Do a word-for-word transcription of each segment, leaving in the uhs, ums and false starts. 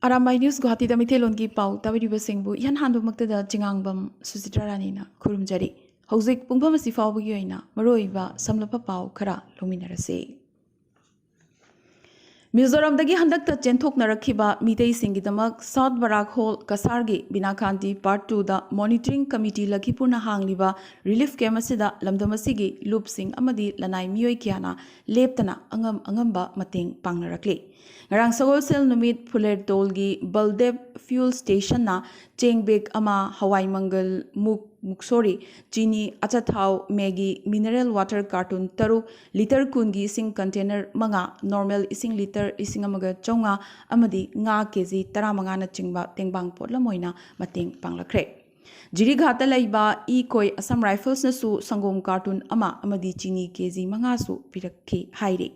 Arambai news ꯒꯨꯋꯥꯍꯥꯇꯤꯗ ꯃꯩꯇꯩꯂꯣꯟꯒꯤ ꯄꯥꯎ ꯇꯥꯕꯤꯔꯤꯕꯁꯤꯡꯕꯨ ꯏꯍꯥꯟ ꯍꯥꯟꯕꯃꯛꯇꯗ ꯆꯤꯉꯥꯡꯕꯝ ꯁꯨꯆꯤꯇ꯭ꯔꯥ ꯔꯥꯅꯤꯅ ꯈꯨꯔꯨꯝꯖꯔꯤ꯫ ꯍꯧꯖꯤꯛ ꯄꯨꯡꯐꯝ ꯑꯁꯤ ꯐꯥꯎꯕꯒꯤ ꯑꯣꯏꯅ ꯃꯔꯨꯑꯣꯏꯕ ꯁꯝꯂꯞꯄ ꯄꯥꯎ ꯈꯔ ꯂꯧꯃꯤꯟꯅꯔꯁꯤ꯫ ꯃꯤꯖꯣꯔꯥꯝꯗꯒꯤ ꯍꯟꯗꯛꯇ ꯆꯦꯟꯊꯣꯛꯅꯔꯛꯈꯤꯕ ꯃꯤꯇꯩꯁꯤꯡꯒꯤꯗꯃꯛ ꯁꯥꯎꯠ ꯕꯔꯥꯛ ꯍꯣꯜ ꯀꯁꯥꯔꯒꯤ ꯕꯤꯅꯥꯀꯥꯟꯇꯤ ꯄꯥꯔꯠ ꯇꯨꯗ ꯃꯣꯅꯤꯇꯔꯤꯡ ꯀꯃꯤꯇꯤ ꯂꯈꯤꯄꯨꯔꯅ ꯍꯥꯡꯂꯤꯕ ꯔꯤꯂꯤꯐ ꯀꯦꯝꯞ ꯑꯁꯤꯗ ꯂꯝꯗꯝ ꯑꯁꯤꯒꯤ ꯂꯨꯞꯁꯤꯡ ꯑꯃꯗꯤ ꯂꯅꯥꯏ ꯃꯤꯑꯣꯏ ꯀꯌꯥꯅ ꯂꯦꯞꯇꯅ ꯑꯉꯝ ꯑꯉꯝꯕ ꯃꯇꯦꯡ ꯄꯥꯡꯅꯔꯛꯂꯤ꯫ ꯉꯔꯥꯡ ꯁꯒꯣꯜꯁꯦꯜ ꯅꯨꯃꯤꯠ ꯐꯨꯂꯦꯔꯇꯣꯜꯒꯤ ꯕꯜꯗꯦꯕ ꯐ꯭ꯌꯨꯜ ꯁ꯭ꯇꯦꯁꯟꯅ ꯆꯦꯡ ꯕꯦꯒ ꯑꯃ, ꯍꯋꯥꯏ ꯃꯪꯒꯜ, ꯃꯨꯛ, ꯃꯨꯛꯁꯣꯔꯤ, ꯆꯤꯅꯤ, ꯑꯆꯥꯊꯥꯎ, ꯃꯦꯒꯤ, ꯃꯤꯅꯔꯦꯜ ꯋꯥꯇꯔ ꯀꯥꯔꯇꯨꯟ ꯇꯔꯨꯛ, ꯂꯤꯇꯔ ꯀꯨꯟꯒꯤ ꯏꯁꯤꯡ ꯀꯟꯇꯦꯅꯔ ꯃꯉꯥ, ꯅꯣꯔꯃꯦꯜ ꯏꯁꯤꯡ ꯂꯤꯇꯔ ꯂꯤꯁꯤꯡ ꯑꯃꯒ ꯆꯥꯝꯃꯉꯥ ꯑꯃꯗꯤ ꯉꯥ ꯀꯦꯖꯤ ꯇꯔꯥꯃꯉꯥꯅꯆꯤꯡꯕ ꯇꯦꯡꯕꯥꯡ ꯄꯣꯠꯂꯝ ꯑꯣꯏꯅ ꯃꯇꯦꯡ ꯄꯥꯡꯂꯛꯈ꯭ꯔꯦ꯫ ꯖꯤꯔꯤꯘꯥꯠꯇ ꯂꯩꯕ ꯏ ꯀꯣꯏ ꯑꯁꯥꯝ ꯔꯥꯏꯐꯜꯁꯅꯁꯨ ꯁꯪꯒꯣꯝ ꯀꯥꯔꯇꯨꯟ ꯑꯃ ꯑꯃꯗꯤ ꯆꯤꯅꯤ ꯀꯦꯖꯤ ꯃꯉꯥꯁꯨ ꯄꯤꯔꯛꯈꯤ ꯍꯥꯏꯔꯤ꯫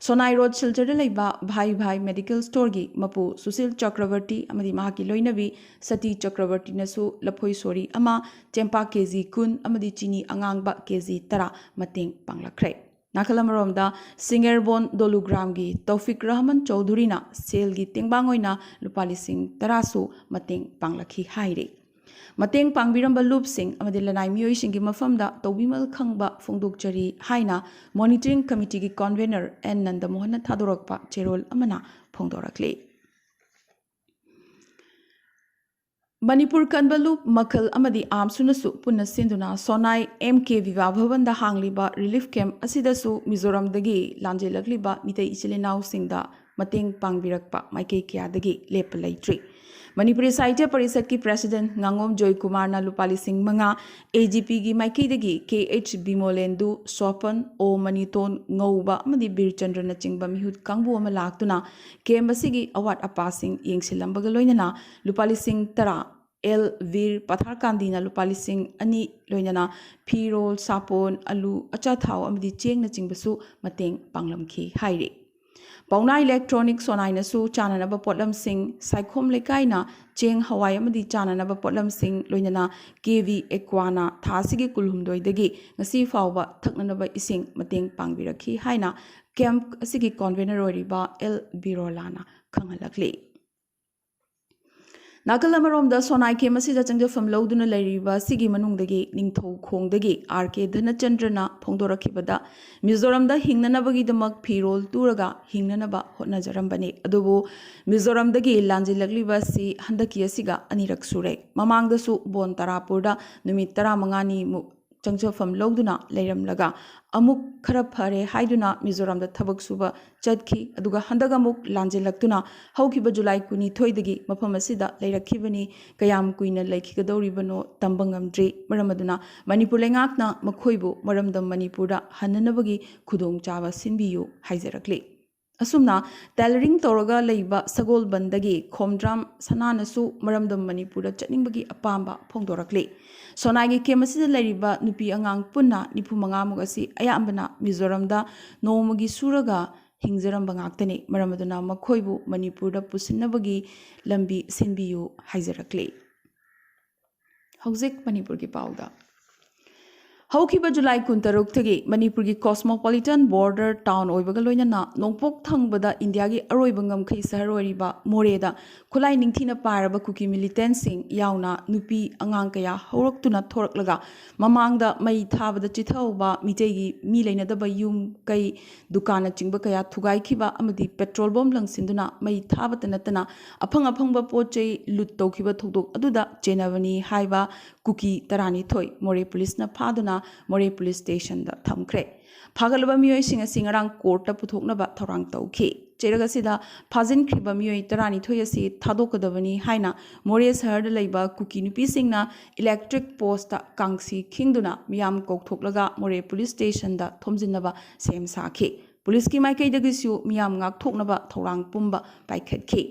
ꯁꯣꯅꯥꯏ ꯔꯣꯗ ꯁꯤꯜꯆꯔꯗ ꯂꯩꯕ ꯚꯥꯏ ꯚꯥꯏ ꯃꯦꯗꯤꯀꯦꯜ ꯁ꯭ꯇꯣꯔꯒꯤ ꯃꯄꯨ ꯁꯨꯁꯤꯜ ꯆꯀ꯭ꯔꯕꯔꯇꯤ ꯑꯃꯗꯤ ꯃꯍꯥꯛꯀꯤ ꯂꯣꯏꯅꯕꯤ ꯁꯇꯤ ꯆꯀ꯭ꯔꯕꯔꯇꯤꯅꯁꯨ ꯂꯐꯣꯏ ꯁꯣꯔꯤ ꯑꯃ, ꯆꯦꯡꯄꯥꯛ ꯀꯦꯖꯤ ꯀꯨꯟ ꯑꯃꯗꯤ ꯆꯤꯅꯤ ꯑꯉꯥꯡꯕ ꯀꯦꯖꯤ ꯇꯔꯥ ꯃꯇꯦꯡ ꯄꯥꯡꯂꯛꯈ꯭ꯔꯦ꯫ ꯅꯥꯀꯜ ꯑꯃꯔꯣꯝꯗ, ꯁꯤꯡꯒꯦꯔꯕꯣꯟ ꯗꯣꯂꯨꯒ꯭ꯔꯥꯝꯒꯤ ꯇꯧꯐꯤꯛ ꯔꯍꯃꯟ ꯆꯧꯙꯨꯔꯤꯅ ꯁꯦꯜꯒꯤ ꯇꯦꯡꯕꯥꯡ ꯑꯣꯏꯅ ꯂꯨꯄꯥ ꯂꯤꯁꯤꯡ ꯇꯔꯥꯁꯨ ꯃꯇꯦꯡ ꯄꯥꯡꯂꯛꯈꯤ ꯍꯥꯏꯔꯤ꯫ ꯃꯇꯦꯡ ꯄꯥꯡꯕꯤꯔꯝꯕ ꯂꯨꯞꯁꯤꯡ ꯑꯃꯗꯤ ꯂꯅꯥꯏ ꯃꯤꯑꯣꯏꯁꯤꯡꯒꯤ ꯃꯐꯝꯗ ꯇꯧꯕꯤꯃꯜ ꯈꯪꯕ ꯐꯣꯡꯗꯣꯛꯆꯔꯤ ꯍꯥꯏꯅ ꯃꯣꯅꯤꯇꯔꯤꯡ ꯀꯃꯤꯇꯤꯒꯤ ꯀꯟꯚꯦꯅꯔ ꯑꯦꯟ ꯅꯟꯗꯃꯣꯍꯟꯅ ꯊꯥꯗꯣꯔꯛꯄ ꯆꯦꯔꯣꯜ ꯑꯃꯅ ꯐꯣꯡꯗꯣꯔꯛꯂꯤ꯫ ꯃꯅꯤꯄꯨꯔ ꯀꯟꯕ ꯂꯨꯞ, ꯃꯈꯜ ꯑꯃꯗꯤ ꯑꯥꯝꯁꯨꯅꯁꯨ ꯄꯨꯟꯅ ꯁꯤꯟꯗꯨꯅ ꯁꯣꯅꯥꯏ ꯑꯦꯝ ꯀꯦ ꯕꯤꯚꯥ ꯚꯕꯟꯗ ꯍꯥꯡꯂꯤꯕ ꯔꯤꯂꯤꯐ ꯀꯦꯝꯞ ꯑꯁꯤꯗꯁꯨ ꯃꯤꯖꯣꯔꯥꯝꯗꯒꯤ ꯂꯥꯟꯖꯦꯜꯂꯛꯂꯤꯕ ꯃꯤꯇꯩ ꯏꯆꯤꯜ ꯏꯅꯥꯎꯁꯤꯡꯗ ꯃꯇꯦꯡ ꯄꯥꯡꯕꯤꯔꯛꯄ ꯃꯥꯏꯀꯩ ꯀꯌꯥꯗꯒꯤ ꯂꯦꯞꯄ ꯂꯩꯇ꯭ꯔꯤ꯫ ꯃꯅꯤꯄꯨꯔꯤ ꯁꯥꯍꯤꯇ꯭ꯌ ꯄꯔꯤꯁꯠꯀꯤ ꯄ꯭ꯔꯦꯁꯤꯗꯦꯟꯠ ꯉꯥꯉꯣꯝ ꯖꯣꯏꯀꯨꯃꯥꯔꯅ ꯂꯨꯄꯥ ꯂꯤꯁꯤꯡ ꯃꯉꯥ, ꯑꯦ ꯖꯤ ꯄꯤꯒꯤ ꯃꯥꯏꯀꯩꯗꯒꯤ ꯀꯦ ꯑꯩꯆ ꯕꯤꯃꯣꯂꯦꯟꯗꯨ, ꯁ꯭ꯋꯥꯄꯟ, ꯑꯣ ꯃꯅꯤꯇꯣꯟ, ꯉꯧꯕ ꯑꯃꯗꯤ ꯕꯤꯔꯆꯟꯗ꯭ꯔꯅꯆꯤꯡꯕ ꯃꯤꯍꯨꯠ ꯀꯥꯡꯕꯨ ꯑꯃ ꯂꯥꯛꯇꯨꯅ ꯀꯦꯝꯞ ꯑꯁꯤꯒꯤ ꯑꯋꯥꯠ ꯑꯄꯥꯁꯤꯡ ꯌꯦꯡꯁꯤꯜꯂꯝꯕꯒ ꯂꯣꯏꯅꯅ ꯂꯨꯄꯥ ꯂꯤꯁꯤꯡ ꯇꯔꯥ, ꯑꯦꯜ ꯕꯤꯔ ꯄꯊꯥꯔꯀꯥꯟꯗꯤꯅ ꯂꯨꯄꯥ ꯂꯤꯁꯤꯡ ꯑꯅꯤ, ꯂꯣꯏꯅꯅ ꯐꯤꯔꯣꯜ, ꯁꯥꯄꯣꯟ, ꯑꯂꯨ, ꯑꯆꯥꯊꯥꯎ ꯑꯃꯗꯤ ꯆꯦꯡꯅꯆꯤꯡꯕꯁꯨ ꯃꯇꯦꯡ ꯄꯥꯡꯂꯝꯈꯤ ꯍꯥꯏꯔꯤ꯫ ꯄꯥꯎꯅꯥ ꯏꯂꯦꯛꯇ꯭ꯔꯣꯅꯤꯛ ꯁꯣꯅꯥꯏꯅꯁꯨ ꯆꯥꯅꯅꯕ ꯄꯣꯠꯂꯝꯁꯤꯡ, ꯁꯥꯏꯈꯣꯝ ꯂꯩꯀꯥꯏꯅ ꯆꯦꯡ, ꯍꯋꯥꯏ ꯑꯃꯗꯤ ꯆꯥꯅꯅꯕ ꯄꯣꯠꯂꯝꯁꯤꯡ, ꯂꯣꯏꯅꯅ ꯀꯦ ꯚꯤ ꯑꯦꯀ꯭ꯋꯥꯅ ꯊꯥ ꯑꯁꯤꯒꯤ ꯀꯨꯟꯍꯨꯝꯗꯣꯏꯗꯒꯤ ꯉꯁꯤ ꯐꯥꯎꯕ ꯊꯛꯅꯅꯕ ꯏꯁꯤꯡ ꯃꯇꯦꯡ ꯄꯥꯡꯕꯤꯔꯛꯈꯤ ꯍꯥꯏꯅ ꯀꯦꯝꯞ ꯑꯁꯤꯒꯤ ꯀꯟꯚꯦꯅꯔ ꯑꯣꯏꯔꯤꯕ ꯑꯦꯜ ꯕꯤꯔꯣꯂꯥꯅ ꯈꯪꯍꯜꯂꯛꯂꯤ꯫ ꯅꯥꯀꯜ ꯑꯃꯔꯣꯝꯗ ꯁꯣꯅꯥꯏ ꯀꯦꯝ ꯑꯁꯤꯗ ꯆꯪꯖꯐꯝ ꯂꯧꯗꯨꯅ ꯂꯩꯔꯤꯕ ꯑꯁꯤꯒꯤ ꯃꯅꯨꯡꯗꯒꯤ ꯅꯤꯡꯊꯧ ꯈꯣꯡꯗꯒꯤ ꯑꯥꯔ ꯀꯦ ꯙꯅꯆꯟꯗ꯭ꯔꯅ ꯐꯣꯡꯗꯣꯔꯛꯈꯤꯕꯗ, ꯃꯤꯖꯣꯔꯥꯝꯗ ꯍꯤꯡꯅꯅꯕꯒꯤꯗꯃꯛ ꯐꯤꯔꯣꯜ ꯇꯨꯔꯒ ꯍꯤꯡꯅꯅꯕ ꯍꯣꯠꯅꯖꯔꯝꯕꯅꯤ꯫ ꯑꯗꯨꯕꯨ ꯃꯤꯖꯣꯔꯥꯝꯗꯒꯤ ꯂꯥꯟꯖꯤꯜꯂꯛꯂꯤꯕ ꯑꯁꯤ ꯍꯟꯗꯛꯀꯤ ꯑꯁꯤꯒ ꯑꯅꯤꯔꯛ ꯁꯨꯔꯦ꯫ ꯃꯃꯥꯡꯗꯁꯨ ꯕꯣꯟ ꯇꯔꯥꯄꯨꯔꯗ ꯅꯨꯃꯤꯠ ꯇꯔꯥꯃꯉꯥꯅꯤꯃꯨꯛ ꯆꯪꯖꯐꯝ ꯂꯧꯗꯨꯅ ꯂꯩꯔꯝꯂꯒ, ꯑꯃꯨꯛ ꯈꯔ ꯐꯔꯦ ꯍꯥꯏꯗꯨꯅ ꯃꯤꯖꯣꯔꯥꯝꯗ ꯊꯕꯛ ꯁꯨꯕ ꯆꯠꯈꯤ꯫ ꯑꯗꯨꯒ ꯍꯟꯗꯛ ꯑꯃꯨꯛ ꯂꯥꯟꯖꯤꯜꯂꯛꯇꯨꯅ ꯍꯧꯈꯤꯕ ꯖꯨꯂꯥꯏ ꯀꯨꯟꯅꯤꯊꯣꯏꯗꯒꯤ ꯃꯐꯝ ꯑꯁꯤꯗ ꯂꯩꯔꯛꯈꯤꯕꯅꯤ꯫ ꯀꯌꯥꯝ ꯀꯨꯏꯅ ꯂꯩꯈꯤꯒꯗꯧꯔꯤꯕꯅꯣ ꯇꯝꯕ ꯉꯝꯗ꯭ꯔꯤ꯫ ꯃꯔꯝ ꯑꯗꯨꯅ ꯃꯅꯤꯄꯨꯔ ꯂꯩꯉꯥꯛꯅ ꯃꯈꯣꯏꯕꯨ ꯃꯔꯝꯗꯝ ꯃꯅꯤꯄꯨꯔꯗ ꯍꯟꯅꯅꯕꯒꯤ ꯈꯨꯗꯣꯡꯆꯥꯕ ꯁꯤꯟꯕꯤꯌꯨ ꯍꯥꯏꯖꯔꯛꯂꯤ꯫ ꯑꯁꯨꯝꯅ tailoring ꯇꯧꯔꯒ ꯂꯩꯕ ꯁꯒꯣꯜꯕꯟꯗꯒꯤ ꯈꯣꯝꯗ꯭ꯔꯥꯝ ꯁꯅꯥꯅꯁꯨ ꯃꯔꯝꯗꯝ ꯃꯅꯤꯄꯨꯔꯗ ꯆꯠꯅꯤꯡꯕꯒꯤ ꯑꯄꯥꯝꯕ ꯐꯣꯡꯗꯣꯔꯛꯂꯤ꯫ ꯁꯣꯅꯥꯏꯒꯤ ꯀꯦꯝ ꯑꯁꯤꯗ ꯂꯩꯔꯤꯕ ꯅꯨꯄꯤ ꯑꯉꯥꯡ ꯄꯨꯟꯅ ꯅꯤꯐꯨ ꯃꯉꯥꯃꯨꯛ ꯑꯁꯤ ꯑꯌꯥꯝꯕꯅ ꯃꯤꯖꯣꯔꯥꯝꯗ ꯅꯣꯡꯃꯒꯤ ꯁꯨꯔꯒ ꯍꯤꯡꯖꯔꯝꯕ ꯉꯥꯛꯇꯅꯤ꯫ ꯃꯔꯝ ꯑꯗꯨꯅ ꯃꯈꯣꯏꯕꯨ ꯃꯅꯤꯄꯨꯔꯗ ꯄꯨꯁꯤꯟꯅꯕꯒꯤ ꯂꯝꯕꯤ ꯁꯤꯟꯕꯤꯌꯨ ꯍꯥꯏꯖꯔꯛꯂꯤ꯫ ꯍꯧꯖꯤꯛ ꯃꯅꯤꯄꯨꯔꯒꯤ ꯄꯥꯎꯗ꯫ ꯍꯧꯈꯤꯕ ꯖꯨꯂꯥꯏ ꯀꯨꯟꯇꯔꯨꯛꯇꯒꯤ ꯃꯅꯤꯄꯨꯔꯒꯤ cosmopolitan border town ꯑꯣꯏꯕꯒ ꯂꯣꯏꯅꯅ ꯅꯣꯡꯄꯣꯛ ꯊꯪꯕꯗ ꯏꯟꯗꯤꯌꯥꯒꯤ ꯑꯔꯣꯏꯕ ꯉꯝꯈꯩ ꯁꯍꯔ ꯑꯣꯏꯔꯤꯕ ꯃꯣꯔꯦꯗ ꯈꯨꯠꯂꯥꯏ ꯅꯤꯡꯊꯤꯅ ꯄꯥꯏꯔꯕ ꯀꯨꯀꯤ militantꯁꯤꯡ ꯌꯥꯎꯅ ꯅꯨꯄꯤ ꯑꯉꯥꯡ ꯀꯌꯥ ꯍꯧꯔꯛꯇꯨꯅ ꯊꯣꯔꯛꯂꯒ, ꯃꯃꯥꯡꯗ ꯃꯩ ꯊꯥꯕꯗ ꯆꯤꯊꯍꯧꯕ ꯃꯤꯇꯩꯒꯤ ꯃꯤ ꯂꯩꯅꯗꯕ ꯌꯨꯝ ꯀꯩ, ꯗꯨꯀꯥꯟꯅꯆꯤꯡꯕ ꯀꯌꯥ ꯊꯨꯒꯥꯏꯈꯤꯕ ꯑꯃꯗꯤ petrol bomb ꯂꯪꯁꯤꯟꯗꯨꯅ ꯃꯩ ꯊꯥꯕꯇ ꯅꯠꯇꯅ ꯑꯐꯪ ꯑꯐꯪꯕ ꯄꯣꯠ ꯆꯩ loot ꯇꯧꯈꯤꯕ ꯊꯧꯗꯣꯛ ꯑꯗꯨꯗ ꯆꯦꯟꯅꯕꯅꯤ ꯍꯥꯏꯕ ꯀꯨꯀꯤ ꯇꯔꯥꯅꯤꯊꯣꯏ ꯃꯣꯔꯦ ꯄꯨꯂꯤꯁꯅ ꯐꯥꯗꯨꯅ ꯃꯣꯔꯦ ꯄꯨꯂꯤꯁ ꯁ꯭ꯇꯦꯁꯟꯗ ꯊꯝꯈ꯭ꯔꯦ꯫ ꯐꯥꯒꯠꯂꯕ ꯃꯤꯑꯣꯏꯁꯤꯡ ꯑꯁꯤ ꯉꯔꯥꯡ ꯀꯣꯔꯠꯇ ꯄꯨꯊꯣꯛꯅꯕ ꯊꯧꯔꯥꯡ ꯇꯧꯈꯤ꯫ ꯆꯩꯔꯛ ꯑꯁꯤꯗ ꯐꯥꯖꯤꯟꯈ꯭ꯔꯤꯕ ꯃꯤꯑꯣꯏ ꯇꯔꯥꯅꯤꯊꯣꯏ ꯑꯁꯤ ꯊꯥꯗꯣꯛꯀꯗꯕꯅꯤ ꯍꯥꯏꯅ ꯃꯣꯔꯦ ꯁꯍꯔꯗ ꯂꯩꯕ ꯀꯨꯀꯤ ꯅꯨꯄꯤꯁꯤꯡꯅ electric postꯇ ꯀꯥꯡꯁꯤ ꯈꯤꯡꯗꯨꯅ ꯃꯤꯌꯥꯝ ꯀꯧꯊꯣꯛꯂꯒ ꯃꯣꯔꯦ ꯄꯨꯂꯤꯁ ꯁ꯭ꯇꯦꯁꯟꯗ ꯊꯣꯝꯖꯤꯟꯅꯕ ꯁꯦꯝ ꯁꯥꯈꯤ꯫ ꯄꯨꯂꯤꯁꯀꯤ ꯃꯥꯏꯀꯩꯗꯒꯤꯁꯨ ꯃꯤꯌꯥꯝ ꯉꯥꯛꯊꯣꯛꯅꯕ ꯊꯧꯔꯥꯡ ꯄꯨꯝꯕ ꯄꯥꯏꯈꯠꯈꯤ꯫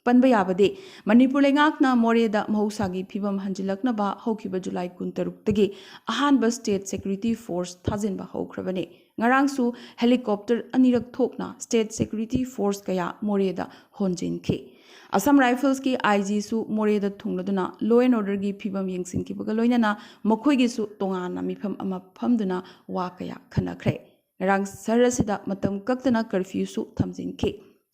ꯄꯟꯕ ꯌꯥꯕꯗꯤ, ꯃꯅꯤꯄꯨꯔ ꯂꯩꯉꯥꯛꯅ ꯃꯣꯔꯦꯗ ꯃꯍꯧꯁꯥꯒꯤ ꯐꯤꯕꯝ ꯍꯟꯖꯤꯜꯂꯛꯅꯕ ꯍꯧꯈꯤꯕ ꯖꯨꯂꯥꯏ ꯀꯨꯟꯇꯔꯨꯛꯇꯒꯤ ꯑꯍꯥꯟꯕ state security force ꯊꯥꯖꯤꯟꯕ ꯍꯧꯈ꯭ꯔꯕꯅꯤ꯫ ꯉꯔꯥꯡꯁꯨ helicopter ꯑꯅꯤꯔꯛ ꯊꯣꯛꯅ state security force ꯀꯌꯥ ꯃꯣꯔꯦꯗ ꯍꯣꯟꯖꯤꯟꯈꯤ꯫ Assam Riflesꯀꯤ IGꯁꯨ ꯃꯣꯔꯦꯗ ꯊꯨꯡꯂꯗꯨꯅ law and orderꯒꯤ ꯐꯤꯕꯝ ꯌꯦꯡꯁꯤꯟꯈꯤꯕꯒ ꯂꯣꯏꯅꯅ ꯃꯈꯣꯏꯒꯤꯁꯨ ꯇꯣꯉꯥꯟꯅ ꯃꯤꯐꯝ ꯑꯃ ꯐꯝꯗꯨꯅ ꯋꯥ ꯀꯌꯥ ꯈꯟꯅꯈ꯭ꯔꯦ꯫ ꯉꯔꯥꯡ ꯁꯍꯔ ꯑꯁꯤꯗ ꯃꯇꯝ ꯀꯛꯇꯅ curfewꯁꯨ ꯊꯝꯖꯤꯟꯈꯤ꯫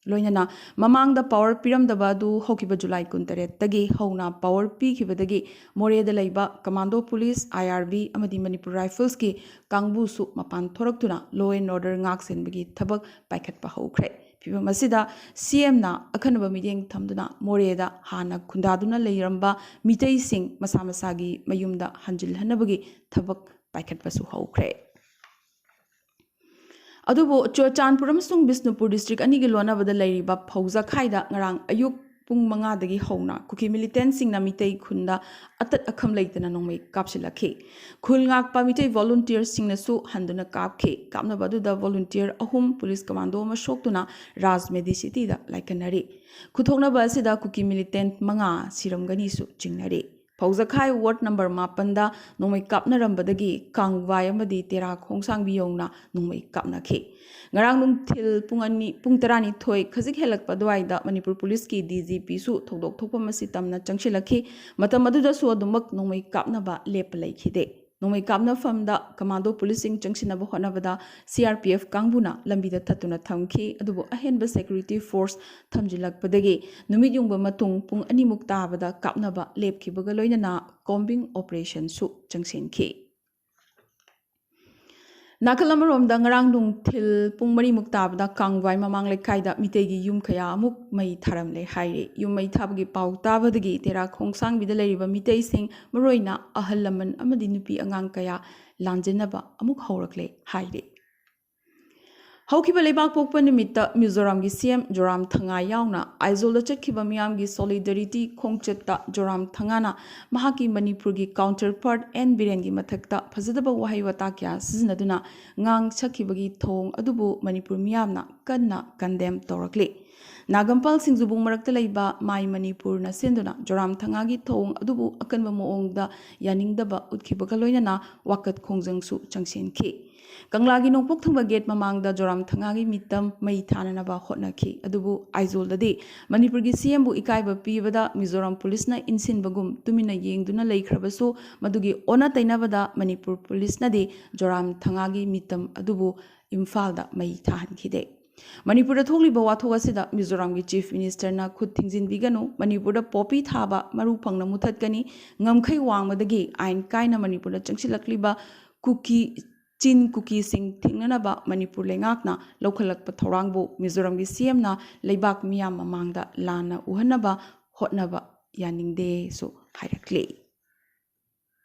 ꯂꯣꯏꯅꯅ ꯃꯃꯥꯡꯗ ꯄꯥꯋꯔ ꯄꯤꯔꯝꯗꯕ ꯑꯗꯨ ꯍꯧꯈꯤꯕ ꯖꯨꯂꯥꯏ ꯀꯨꯟꯇꯔꯦꯠꯇꯒꯤ ꯍꯧꯅ ꯄꯥꯋꯔ ꯄꯤꯈꯤꯕꯗꯒꯤ ꯃꯣꯔꯦꯗ ꯂꯩꯕ ꯀꯃꯥꯟꯗꯣ ꯄꯨꯂꯤꯁ, ꯑꯥꯏ ꯑꯥꯔ ꯕꯤ ꯑꯃꯗꯤ ꯃꯅꯤꯄꯨꯔ ꯔꯥꯏꯐꯜꯁꯀꯤ ꯀꯥꯡꯕꯨꯁꯨ ꯃꯄꯥꯟ ꯊꯣꯔꯛꯇꯨꯅ law and order ꯉꯥꯛ ꯁꯦꯟꯕꯒꯤ ꯊꯕꯛ ꯄꯥꯏꯈꯠꯄ ꯍꯧꯈ꯭ꯔꯦ꯫ ꯐꯤꯚꯝ ꯑꯁꯤꯗ ꯁꯤ ꯑꯦꯝꯅ ꯑꯈꯟꯅꯕ ꯃꯤꯠꯌꯦꯡ ꯊꯝꯗꯨꯅ ꯃꯣꯔꯦꯗ ꯍꯥꯟꯅ ꯈꯨꯟꯗꯥꯗꯨꯅ ꯂꯩꯔꯝꯕ ꯃꯤꯇꯩꯁꯤꯡ ꯃꯁꯥ ꯃꯁꯥꯒꯤ ꯃꯌꯨꯝꯗ ꯍꯟꯖꯤꯜꯍꯟꯅꯕꯒꯤ ꯊꯕꯛ ꯄꯥꯏꯈꯠꯄꯁꯨ ꯍꯧꯈ꯭ꯔꯦ꯫ ꯑꯗꯨꯕꯨ ꯆꯨꯔꯆꯥꯟꯄꯨꯔ ꯑꯃꯁꯨꯡ ꯕꯤꯁꯅꯨꯄꯨꯔ ꯗꯤꯁꯇ꯭ꯔꯤꯛ ꯑꯅꯤꯒꯤ ꯂꯣꯟꯅꯕꯗ ꯂꯩꯔꯤꯕ ꯐꯧꯖꯈꯥꯏꯗ ꯉꯔꯥꯡ ꯑꯌꯨꯛ ꯄꯨꯡ ꯃꯉꯥꯗꯒꯤ ꯍꯧꯅ ꯀꯨꯀꯤ ꯃꯤꯂꯤꯇꯦꯟꯁꯤꯡꯅ ꯃꯤꯇꯩ ꯈꯨꯟꯗ ꯑꯇꯠ ꯑꯈꯝ ꯂꯩꯇꯅ ꯅꯣꯡꯃꯩ ꯀꯥꯞꯁꯤꯜꯂꯛꯈꯤ꯫ ꯈꯨꯜ ꯉꯥꯛꯄ ꯃꯤꯇꯩ ꯚꯣꯂꯨꯟꯇꯤꯌꯔꯁꯤꯡꯅꯁꯨ ꯍꯟꯗꯨꯅ ꯀꯥꯞꯈꯤ꯫ ꯀꯥꯞꯅꯕ ꯑꯗꯨꯗ ꯚꯣꯂꯨꯟꯇꯤꯌꯔ ꯑꯍꯨꯝ, ꯄꯨꯂꯤꯁ ꯀꯃꯥꯟꯗꯣ ꯑꯃ ꯁꯣꯛꯇꯨꯅ ꯔꯥꯖ ꯃꯦꯗꯤꯁꯤꯇꯤꯗ ꯂꯥꯏꯀꯠꯅꯔꯤ꯫ ꯈꯨꯊꯣꯛꯅꯕ ꯑꯁꯤꯗ ꯀꯨꯀꯤ ꯃꯤꯂꯤꯇꯦꯟ ꯃꯉꯥ ꯁꯤꯔꯝꯒꯅꯤꯁꯨ ꯆꯤꯡꯅꯔꯤ꯫ ꯐꯧꯖꯈꯥꯏ ꯋꯥꯔꯗ ꯅꯝꯕꯔ ꯃꯥꯄꯟꯗ ꯅꯣꯡꯃꯩ ꯀꯥꯞꯅꯔꯝꯕꯗꯒꯤ ꯀꯥꯡꯕꯥꯏ ꯑꯃꯗꯤ ꯇꯦꯔꯥ ꯈꯣꯡꯁꯥꯡꯕꯤ ꯌꯧꯅ ꯅꯣꯡꯃꯩ ꯀꯥꯞꯅꯈꯤ꯫ ꯉꯔꯥꯡ ꯅꯨꯡꯊꯤꯜ ꯄꯨꯡ ꯑꯅꯤ, ꯄꯨꯡ ꯇꯔꯥꯅꯤꯊꯣꯏ ꯈꯖꯤꯛ ꯍꯦꯜꯂꯛꯄ ꯑꯗꯨꯋꯥꯏꯗ ꯃꯅꯤꯄꯨꯔ ꯄꯨꯂꯤꯁꯀꯤ ꯗꯤ ꯖꯤ ꯄꯤꯁꯨ ꯊꯧꯗꯣꯛ ꯊꯣꯛꯐꯝ ꯑꯁꯤ ꯇꯝꯅ ꯆꯪꯁꯤꯜꯂꯛꯈꯤ꯫ ꯃꯇꯝ ꯑꯗꯨꯗꯁꯨ ꯑꯗꯨꯃꯛ ꯅꯣꯡꯃꯩ ꯀꯥꯞꯅꯕ ꯂꯦꯞꯄ ꯂꯩꯈꯤꯗꯦ꯫ ꯅꯣꯡꯃꯩ ꯀꯥꯞꯅꯐꯝꯗ ꯀꯃꯥꯟꯗꯣ ꯄꯨꯂꯤꯁꯁꯤꯡ ꯆꯪꯁꯤꯟꯅꯕ ꯍꯣꯠꯅꯕꯗ ꯁꯤ ꯑꯥꯔ ꯄꯤ ꯑꯦꯐ ꯀꯥꯡꯕꯨꯅ ꯂꯝꯕꯤꯗ ꯊꯠꯇꯨꯅ ꯊꯝꯈꯤ꯫ ꯑꯗꯨꯕꯨ ꯑꯍꯦꯟꯕ ꯁꯦꯀ꯭ꯌꯨꯔꯤꯇꯤ ꯐꯣꯔꯁ ꯊꯝꯖꯤꯜꯂꯛꯄꯗꯒꯤ ꯅꯨꯃꯤꯠ ꯌꯨꯡꯕ ꯃꯇꯨꯡ ꯄꯨꯡ ꯑꯅꯤꯃꯨꯛ ꯇꯥꯕꯗ ꯀꯥꯞꯅꯕ ꯂꯦꯞꯈꯤꯕꯒ ꯂꯣꯏꯅꯅ ꯀꯣꯝꯕꯤꯡ ꯑꯣꯄꯔꯦꯁꯟꯁꯨ ꯆꯪꯁꯤꯟꯈꯤ꯫ ꯅꯥꯀꯜ ꯑꯃꯔꯣꯝꯗ ꯉꯔꯥꯡ ꯅꯨꯡꯊꯤꯜ ꯄꯨꯡ ꯃꯔꯤꯃꯨꯛ ꯇꯥꯕꯗ ꯀꯥꯡꯕꯥꯏ ꯃꯃꯥꯡ ꯂꯩꯀꯥꯏꯗ ꯃꯤꯇꯩꯒꯤ ꯌꯨꯝ ꯀꯌꯥ ꯑꯃꯨꯛ ꯃꯩ ꯊꯥꯔꯝꯂꯦ ꯍꯥꯏꯔꯤ꯫ ꯌꯨꯝ ꯃꯩ ꯊꯥꯕꯒꯤ ꯄꯥꯎ ꯇꯥꯕꯗꯒꯤ ꯇꯦꯔꯥ ꯈꯣꯡꯁꯥꯡꯕꯤꯗ ꯂꯩꯔꯤꯕ ꯃꯤꯇꯩꯁꯤꯡ, ꯃꯔꯨꯑꯣꯏꯅ ꯑꯍꯜ ꯂꯃꯟ ꯑꯃꯗꯤ ꯅꯨꯄꯤ ꯑꯉꯥꯡ ꯀꯌꯥ ꯂꯥꯟꯖꯦꯟꯅꯕ ꯑꯃꯨꯛ ꯍꯧꯔꯛꯂꯦ ꯍꯥꯏꯔꯤ꯫ ꯍꯧꯈꯤꯕ ꯂꯩꯕꯥꯛ ꯄꯣꯛꯄ ꯅꯨꯃꯤꯠꯇ ꯃꯤꯖꯣꯔꯥꯝꯒꯤ ꯁꯤ ꯑꯦꯝ ꯖꯣꯔꯥꯝ ꯊꯪꯉꯥ ꯌꯥꯎꯅ ꯑꯥꯏꯖꯣꯜꯗ ꯆꯠꯈꯤꯕ ꯃꯤꯌꯥꯝꯒꯤ ꯁꯣꯂꯤꯗꯔꯤꯇꯤ ꯈꯣꯡꯆꯠꯇ ꯖꯣꯔꯥꯝ ꯊꯪꯉꯥꯅ ꯃꯍꯥꯛꯀꯤ ꯃꯅꯤꯄꯨꯔꯒꯤ ꯀꯥꯎꯟꯇꯔ ꯄꯥꯔꯠ ꯑꯦꯟ ꯕꯤꯔꯦꯟꯒꯤ ꯃꯊꯛꯇ ꯐꯖꯗꯕ ꯋꯥꯍꯩ ꯋꯥꯇꯥ ꯀꯌꯥ ꯁꯤꯖꯤꯟꯅꯗꯨꯅ ꯉꯥꯡ ꯁꯛꯈꯤꯕꯒꯤ ꯊꯧꯑꯣꯡ ꯑꯗꯨꯕꯨ ꯃꯅꯤꯄꯨꯔ ꯃꯤꯌꯥꯝꯅ ꯀꯟꯅ ꯀꯟꯗꯦꯝ ꯇꯧꯔꯛꯂꯤ꯫ ꯅꯥꯒꯝꯄꯥꯜ ꯁꯤꯡꯖꯨꯕꯨꯡ ꯃꯔꯛꯇ ꯂꯩꯕ ꯃꯥꯏ ꯃꯅꯤꯄꯨꯔꯅ ꯁꯤꯟꯗꯨꯅ ꯖꯣꯔꯥꯝ ꯊꯪꯉꯥꯒꯤ ꯊꯧꯑꯣꯡ ꯑꯗꯨꯕꯨ ꯑꯀꯟꯕ ꯃꯑꯣꯡꯗ ꯌꯥꯅꯤꯡꯗꯕ ꯎꯠꯈꯤꯕꯒ ꯂꯣꯏꯅꯅ ꯋꯥꯀꯠ ꯈꯣꯡꯖꯪꯁꯨ ꯆꯪꯁꯤꯟꯈꯤ꯫ ꯀꯪꯂꯥꯒꯤ ꯅꯣꯡꯄꯣꯛ ꯊꯪꯕ ꯒꯦꯠ ꯃꯃꯥꯡꯗ ꯖꯣꯔꯥꯝ ꯊꯪꯉꯥꯒꯤ ꯃꯤꯇꯝ ꯃꯩ ꯊꯥꯅꯅꯕ ꯍꯣꯠꯅꯈꯤ꯫ ꯑꯗꯨꯕꯨ ꯑꯥꯏꯖꯣꯜꯗꯗꯤ ꯃꯅꯤꯄꯨꯔꯒꯤ ꯁꯤ ꯑꯦꯝꯕꯨ ꯏꯀꯥꯏꯕ ꯄꯤꯕꯗ ꯃꯤꯖꯣꯔꯥꯝ ꯄꯨꯂꯤꯁꯅ ꯏꯟꯁꯤꯟꯕꯒꯨꯝ ꯇꯨꯃꯤꯟꯅ ꯌꯦꯡꯗꯨꯅ ꯂꯩꯈ꯭ꯔꯕꯁꯨ, ꯃꯗꯨꯒꯤ ꯑꯣꯟꯅ ꯇꯩꯅꯕꯗ ꯃꯅꯤꯄꯨꯔ ꯄꯨꯂꯤꯁꯅꯗꯤ ꯖꯣꯔꯥꯝ ꯊꯪꯉꯥꯒꯤ ꯃꯤꯇꯝ ꯑꯗꯨꯕꯨ ꯏꯝꯐꯥꯜꯗ ꯃꯩ ꯊꯥꯍꯟꯈꯤꯗꯦ꯫ ꯃꯅꯤꯄꯨꯔꯗ ꯊꯣꯛꯂꯤꯕ ꯋꯥꯊꯣꯛ ꯑꯁꯤꯗ ꯃꯤꯖꯣꯔꯥꯝꯒꯤ Chief Ministerꯅ ꯈꯨꯠ ꯊꯤꯡꯖꯤꯟꯕꯤꯒꯅꯨ, ꯃꯅꯤꯄꯨꯔꯗ poppy ꯊꯥꯕ ꯃꯔꯨ ꯐꯪꯅ ꯃꯨꯊꯠꯀꯅꯤ, ꯉꯝꯈꯩ ꯋꯥꯡꯃꯗꯒꯤ ꯑꯥꯏꯟ ꯀꯥꯏꯅ ꯃꯅꯤꯄꯨꯔꯗ ꯆꯪꯁꯤꯜꯂꯛꯂꯤꯕ ꯀꯨꯀꯤ, ꯆꯤꯟ ꯀꯨꯀꯤꯁꯤꯡ ꯊꯤꯡꯅꯅꯕ ꯃꯅꯤꯄꯨꯔ ꯂꯩꯉꯥꯛꯅ ꯂꯧꯈꯠꯂꯛꯄ ꯊꯧꯔꯥꯡꯕꯨ ꯃꯤꯖꯣꯔꯥꯝꯒꯤ CMꯅ ꯂꯩꯕꯥꯛ ꯃꯤꯌꯥꯝ ꯃꯃꯥꯡꯗ ꯂꯥꯟꯅ ꯎꯍꯟꯅꯕ ꯍꯣꯠꯅꯕ ꯌꯥꯅꯤꯡꯗꯦꯁꯨ ꯍꯥꯏꯔꯛꯂꯤ꯫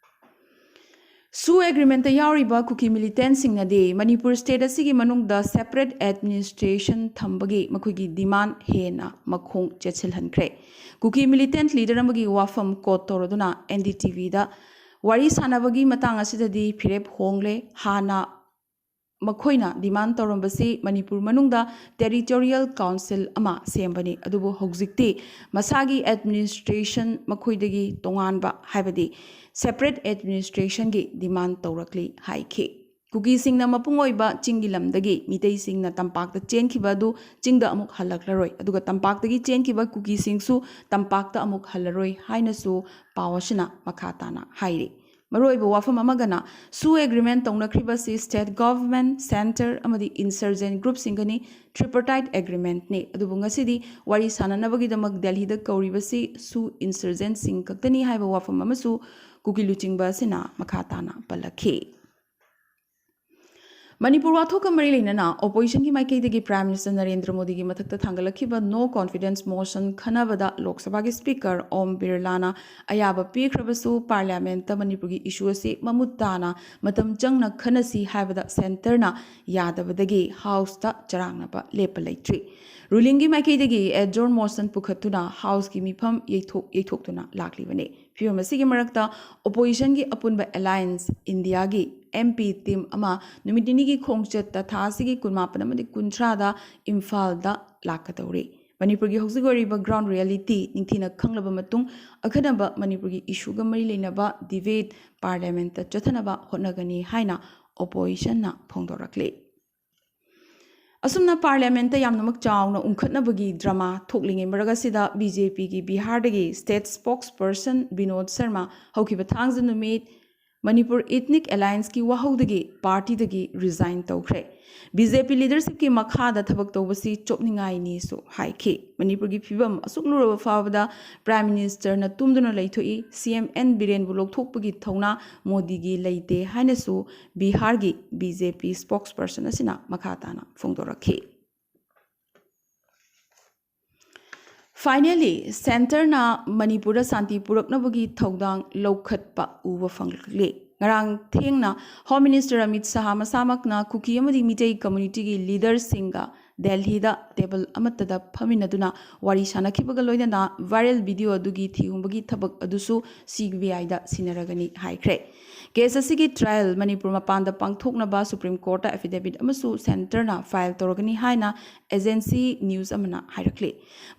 ꯁꯨ ꯑꯦꯒ꯭ꯔꯤꯃꯦꯟꯇ ꯌꯥꯎꯔꯤꯕ ꯀꯨꯀꯤ ꯃꯤꯂꯤꯇꯦꯟꯁꯤꯡꯅꯗꯤ ꯃꯅꯤꯄꯨꯔ state ꯑꯁꯤꯒꯤ ꯃꯅꯨꯡꯗ separate administration ꯊꯝꯕꯒꯤ ꯃꯈꯣꯏꯒꯤ demand ꯍꯦꯟꯅ ꯃꯈꯣꯡ ꯆꯦꯠꯁꯤꯜꯍꯟꯈ꯭ꯔꯦ꯫ ꯀꯨꯀꯤ ꯃꯤꯂꯤꯇꯦꯟ ꯂꯤꯗꯔ ꯑꯃꯒꯤ ꯋꯥꯐꯝ quote ꯇꯧꯔꯗꯨꯅ NDTVꯗ ꯋꯥꯔꯤ ꯁꯥꯟꯅꯕꯒꯤ ꯃꯇꯥꯡ ꯑꯁꯤꯗꯗꯤ ꯐꯤꯔꯦꯞ ꯍꯣꯡꯂꯦ꯫ ꯍꯥꯟꯅ ꯃꯈꯣꯏꯅ demand ꯇꯧꯔꯝꯕꯁꯤ ꯃꯅꯤꯄꯨꯔ ꯃꯅꯨꯡꯗ territorial council ꯑꯃ ꯁꯦꯝꯕꯅꯤ, ꯑꯗꯨꯕꯨ ꯍꯧꯖꯤꯛꯇꯤ ꯃꯁꯥꯒꯤ administration ꯃꯈꯣꯏꯗꯒꯤ ꯇꯣꯉꯥꯟꯕ, ꯍꯥꯏꯕꯗꯤ separate administrationꯒꯤ demand ꯇꯧꯔꯛꯂꯤ ꯍꯥꯏꯈꯤ꯫ ꯀꯨꯀꯤꯁꯤꯡꯅ ꯃꯄꯨꯡ ꯑꯣꯏꯕ ꯆꯤꯡꯒꯤ ꯂꯝꯗꯒꯤ ꯃꯤꯇꯩꯁꯤꯡꯅ ꯇꯝꯄꯥꯛꯇ ꯆꯦꯟꯈꯤꯕ ꯑꯗꯨ ꯆꯤꯡꯗ ꯑꯃꯨꯛ ꯍꯜꯂꯛꯂꯔꯣꯏ, ꯑꯗꯨꯒ ꯇꯝꯄꯥꯛꯇꯒꯤ ꯆꯦꯟꯈꯤꯕ ꯀꯨꯀꯤꯁꯤꯡꯁꯨ ꯇꯝꯄꯥꯛꯇ ꯑꯃꯨꯛ ꯍꯜꯂꯔꯣꯏ ꯍꯥꯏꯅꯁꯨ ꯄꯥꯎ ꯑꯁꯤꯅ ꯃꯈꯥ ꯇꯥꯅ ꯍꯥꯏꯔꯤ꯫ ꯃꯔꯨꯑꯣꯏꯕ ꯋꯥꯐꯝ ꯑꯃꯒꯅ, ꯁꯨ ꯑꯦꯒ꯭ꯔꯤꯃꯦꯟ ꯇꯧꯅꯈ꯭ꯔꯤꯕꯁꯤ state government, centre ꯑꯃꯗꯤ insurgent groupꯁꯤꯡꯒꯅꯤ꯫ Tripartite agreementꯅꯤ, ꯑꯗꯨꯕꯨ ꯉꯁꯤꯗꯤ ꯋꯥꯔꯤ ꯁꯥꯟꯅꯅꯕꯒꯤꯗꯃꯛ ꯗꯦꯜꯍꯤꯗ ꯀꯧꯔꯤꯕꯁꯤ ꯁꯨ insurgentꯁꯤꯡ ꯈꯛꯇꯅꯤ ꯍꯥꯏꯕ ꯋꯥꯐꯝ ꯑꯃꯁꯨ ꯀꯨꯀꯤ ꯂꯨꯆꯤꯡꯕ ꯑꯁꯤꯅ ꯃꯈꯥ ꯇꯥꯅ ꯄꯜꯂꯛꯈꯤ꯫ ꯃꯅꯤꯄꯨꯔ ꯋꯥꯊꯣꯛꯀ ꯃꯔꯤ ꯂꯩꯅꯅ oppositionꯒꯤ ꯃꯥꯏꯀꯩꯗꯒꯤ Prime Minister ꯅꯔꯦꯟꯗ꯭ꯔ ꯃꯣꯗꯤꯒꯤ ꯃꯊꯛꯇ ꯊꯥꯡꯒꯠꯂꯛꯈꯤꯕ no confidence motion ꯈꯟꯅꯕꯗ ꯂꯣꯛ ꯁꯚꯥꯒꯤ Speaker ꯑꯣꯝ ꯕꯤꯔꯂꯥꯅ ꯑꯌꯥꯕ ꯄꯤꯈ꯭ꯔꯕꯁꯨ, Parliamentꯇ ꯃꯅꯤꯄꯨꯔꯒꯤ issue ꯑꯁꯤ ꯃꯃꯨꯠ ꯇꯥꯅ ꯃꯇꯝ ꯆꯪꯅ ꯈꯟꯅꯁꯤ ꯍꯥꯏꯕꯗ centreꯅ ꯌꯥꯗꯕꯗꯒꯤ Houseꯇ ꯆꯔꯥꯡꯅꯕ ꯂꯦꯞꯄ ꯂꯩꯇ꯭ꯔꯤ꯫ Rulingꯒꯤ ꯃꯥꯏꯀꯩꯗꯒꯤ adjourn motion ꯄꯨꯈꯠꯇꯨꯅ Houseꯀꯤ ꯃꯤꯐꯝ ꯌꯩꯊꯣꯛ ꯌꯩꯊꯣꯛꯇꯨꯅ ꯂꯥꯛꯂꯤꯕꯅꯤ꯫ ꯐꯤꯕꯝ ꯑꯁꯤꯒꯤ ꯃꯔꯛꯇ oppositionꯒꯤ ꯑꯄꯨꯟꯕ alliance Indiaꯒꯤ MP team ꯑꯃ ꯅꯨꯃꯤꯠ ꯅꯤꯅꯤꯒꯤ ꯈꯣꯡꯆꯠꯇ ꯊꯥ ꯑꯁꯤꯒꯤ ꯀꯨꯟꯃꯥꯄꯟ ꯑꯃꯗꯤ ꯀꯨꯟꯊ꯭ꯔꯥꯗ ꯏꯝꯐꯥꯜꯗ ꯂꯥꯛꯀꯗꯧꯔꯤ꯫ ꯃꯅꯤꯄꯨꯔꯒꯤ ꯍꯧꯖꯤꯛ ꯑꯣꯏꯔꯤꯕ ground reality ꯅꯤꯡꯊꯤꯅ ꯈꯪꯂꯕ ꯃꯇꯨꯡ, ꯑꯈꯟꯅꯕ ꯃꯅꯤꯄꯨꯔꯒꯤ issueꯒ ꯃꯔꯤ ꯂꯩꯅꯕ debate Parliamentꯇ ꯆꯠꯊꯅꯕ ꯍꯣꯠꯅꯒꯅꯤ ꯍꯥꯏꯅ oppositionꯅ ꯐꯣꯡꯗꯣꯔꯛꯂꯤ꯫ ꯑꯁꯨꯝꯅ Parliamentꯇ ꯌꯥꯝꯅꯃꯛ ꯆꯥꯎꯅ ꯎꯪꯈꯠꯅꯕꯒꯤ drama ꯊꯣꯛꯂꯤꯉꯩ ꯃꯔꯛ ꯑꯁꯤꯗ BJPꯒꯤ ꯕꯤꯍꯥꯔꯗꯒꯤ state spokesperson ꯕꯤꯅꯣꯗ ꯁꯔꯃ ꯍꯧꯈꯤꯕ ꯊꯥꯡꯖ ꯅꯨꯃꯤꯠ ꯃꯅꯤꯄꯨꯔ ꯏꯊꯅꯤꯛ ꯑꯦꯂꯥꯌꯟꯁꯀꯤ ꯋꯥꯍꯧꯗꯒꯤ ꯄꯥꯔꯇꯤꯗꯒꯤ ꯔꯤꯖꯥꯏꯟ ꯇꯧꯈ꯭ꯔꯦ꯫ ꯕꯤ ꯖꯦ ꯄꯤ ꯂꯤꯗꯔꯁꯤꯞꯀꯤ ꯃꯈꯥꯗ ꯊꯕꯛ ꯇꯧꯕꯁꯤ ꯆꯣꯞꯅꯤꯡꯉꯥꯏꯅꯤꯁꯨ ꯍꯥꯏꯈꯤ꯫ ꯃꯅꯤꯄꯨꯔꯒꯤ ꯐꯤꯕꯝ ꯑꯁꯨꯛ ꯂꯨꯔꯕ ꯐꯥꯎꯕꯗ ꯄ꯭ꯔꯥꯏꯝ ꯃꯤꯅꯤꯁꯇꯔꯅ ꯇꯨꯝꯗꯨꯅ ꯂꯩꯊꯣꯛꯏ, ꯁꯤ ꯑꯦꯝ ꯑꯦꯟ ꯕꯤꯔꯦꯟꯕꯨ ꯂꯧꯊꯣꯛꯄꯒꯤ ꯊꯧꯅꯥ ꯃꯣꯗꯤꯒꯤ ꯂꯩꯇꯦ ꯍꯥꯏꯅꯁꯨ ꯕꯤꯍꯥꯔꯒꯤ ꯕꯤ ꯖꯦ ꯄꯤ ꯁ꯭ꯄꯣꯛꯁ ꯄꯔꯁꯟ ꯑꯁꯤꯅ ꯃꯈꯥ ꯇꯥꯅ ꯐꯣꯡꯗꯣꯔꯛꯈꯤ꯫ Finally, ꯁꯦꯟꯇꯔꯅ ꯃꯅꯤꯄꯨꯔꯗ ꯁꯥꯟꯇꯤ ꯄꯨꯔꯛꯅꯕꯒꯤ ꯊꯧꯗꯥꯡ ꯂꯧꯈꯠꯄ ꯎꯕ ꯐꯪꯂꯛꯂꯤ꯫ ꯉꯔꯥꯡ ꯊꯦꯡꯅ ꯍꯣꯝ ꯃꯤꯅꯤꯁꯇꯔ ꯑꯃꯤꯠ ꯁꯍꯥ ꯃꯁꯥꯃꯛꯅ ꯀꯨꯀꯤ ꯑꯃꯗꯤ ꯃꯤꯇꯩ ꯀꯝꯃ꯭ꯌꯨꯅꯤꯇꯤꯒꯤ ꯂꯤꯗꯔꯁꯤꯡꯒ ꯗꯦꯜꯍꯤꯗ ꯇꯦꯕꯜ ꯑꯃꯠꯇꯗ ꯐꯝꯃꯤꯟꯅꯗꯨꯅ ꯋꯥꯔꯤ ꯁꯥꯅꯈꯤꯕꯒ ꯂꯣꯏꯅꯅ ꯚꯥꯏꯔꯦꯜ ꯚꯤꯗꯤꯑꯣ ꯑꯗꯨꯒꯤ ꯊꯤꯍꯨꯝꯕꯒꯤ ꯊꯕꯛ ꯑꯗꯨꯁꯨ ꯁꯤ ꯕꯤ ꯑꯥꯏꯗ ꯁꯤꯟꯅꯔꯒꯅꯤ ꯍꯥꯏꯈ꯭ꯔꯦ꯫ ꯀꯦꯁ ꯑꯁꯤꯒꯤ ꯇ꯭ꯔꯥꯌꯦꯜ ꯃꯅꯤꯄꯨꯔ ꯃꯄꯥꯟꯗ ꯄꯥꯡꯊꯣꯛꯅꯕ ꯁꯨꯄ꯭ꯔꯤꯝ ꯀꯣꯔꯠꯇ ꯑꯦꯐꯤꯗꯦꯚꯤꯠ ꯑꯃꯁꯨ ꯁꯦꯟꯇꯔꯅ ꯐꯥꯏꯜ ꯇꯧꯔꯒꯅꯤ ꯍꯥꯏꯅ ꯑꯦꯖꯦꯟꯁꯤ ꯅ꯭ꯌꯨꯁ ꯑꯃꯅ ꯍꯥꯏꯔꯛꯂꯤ꯫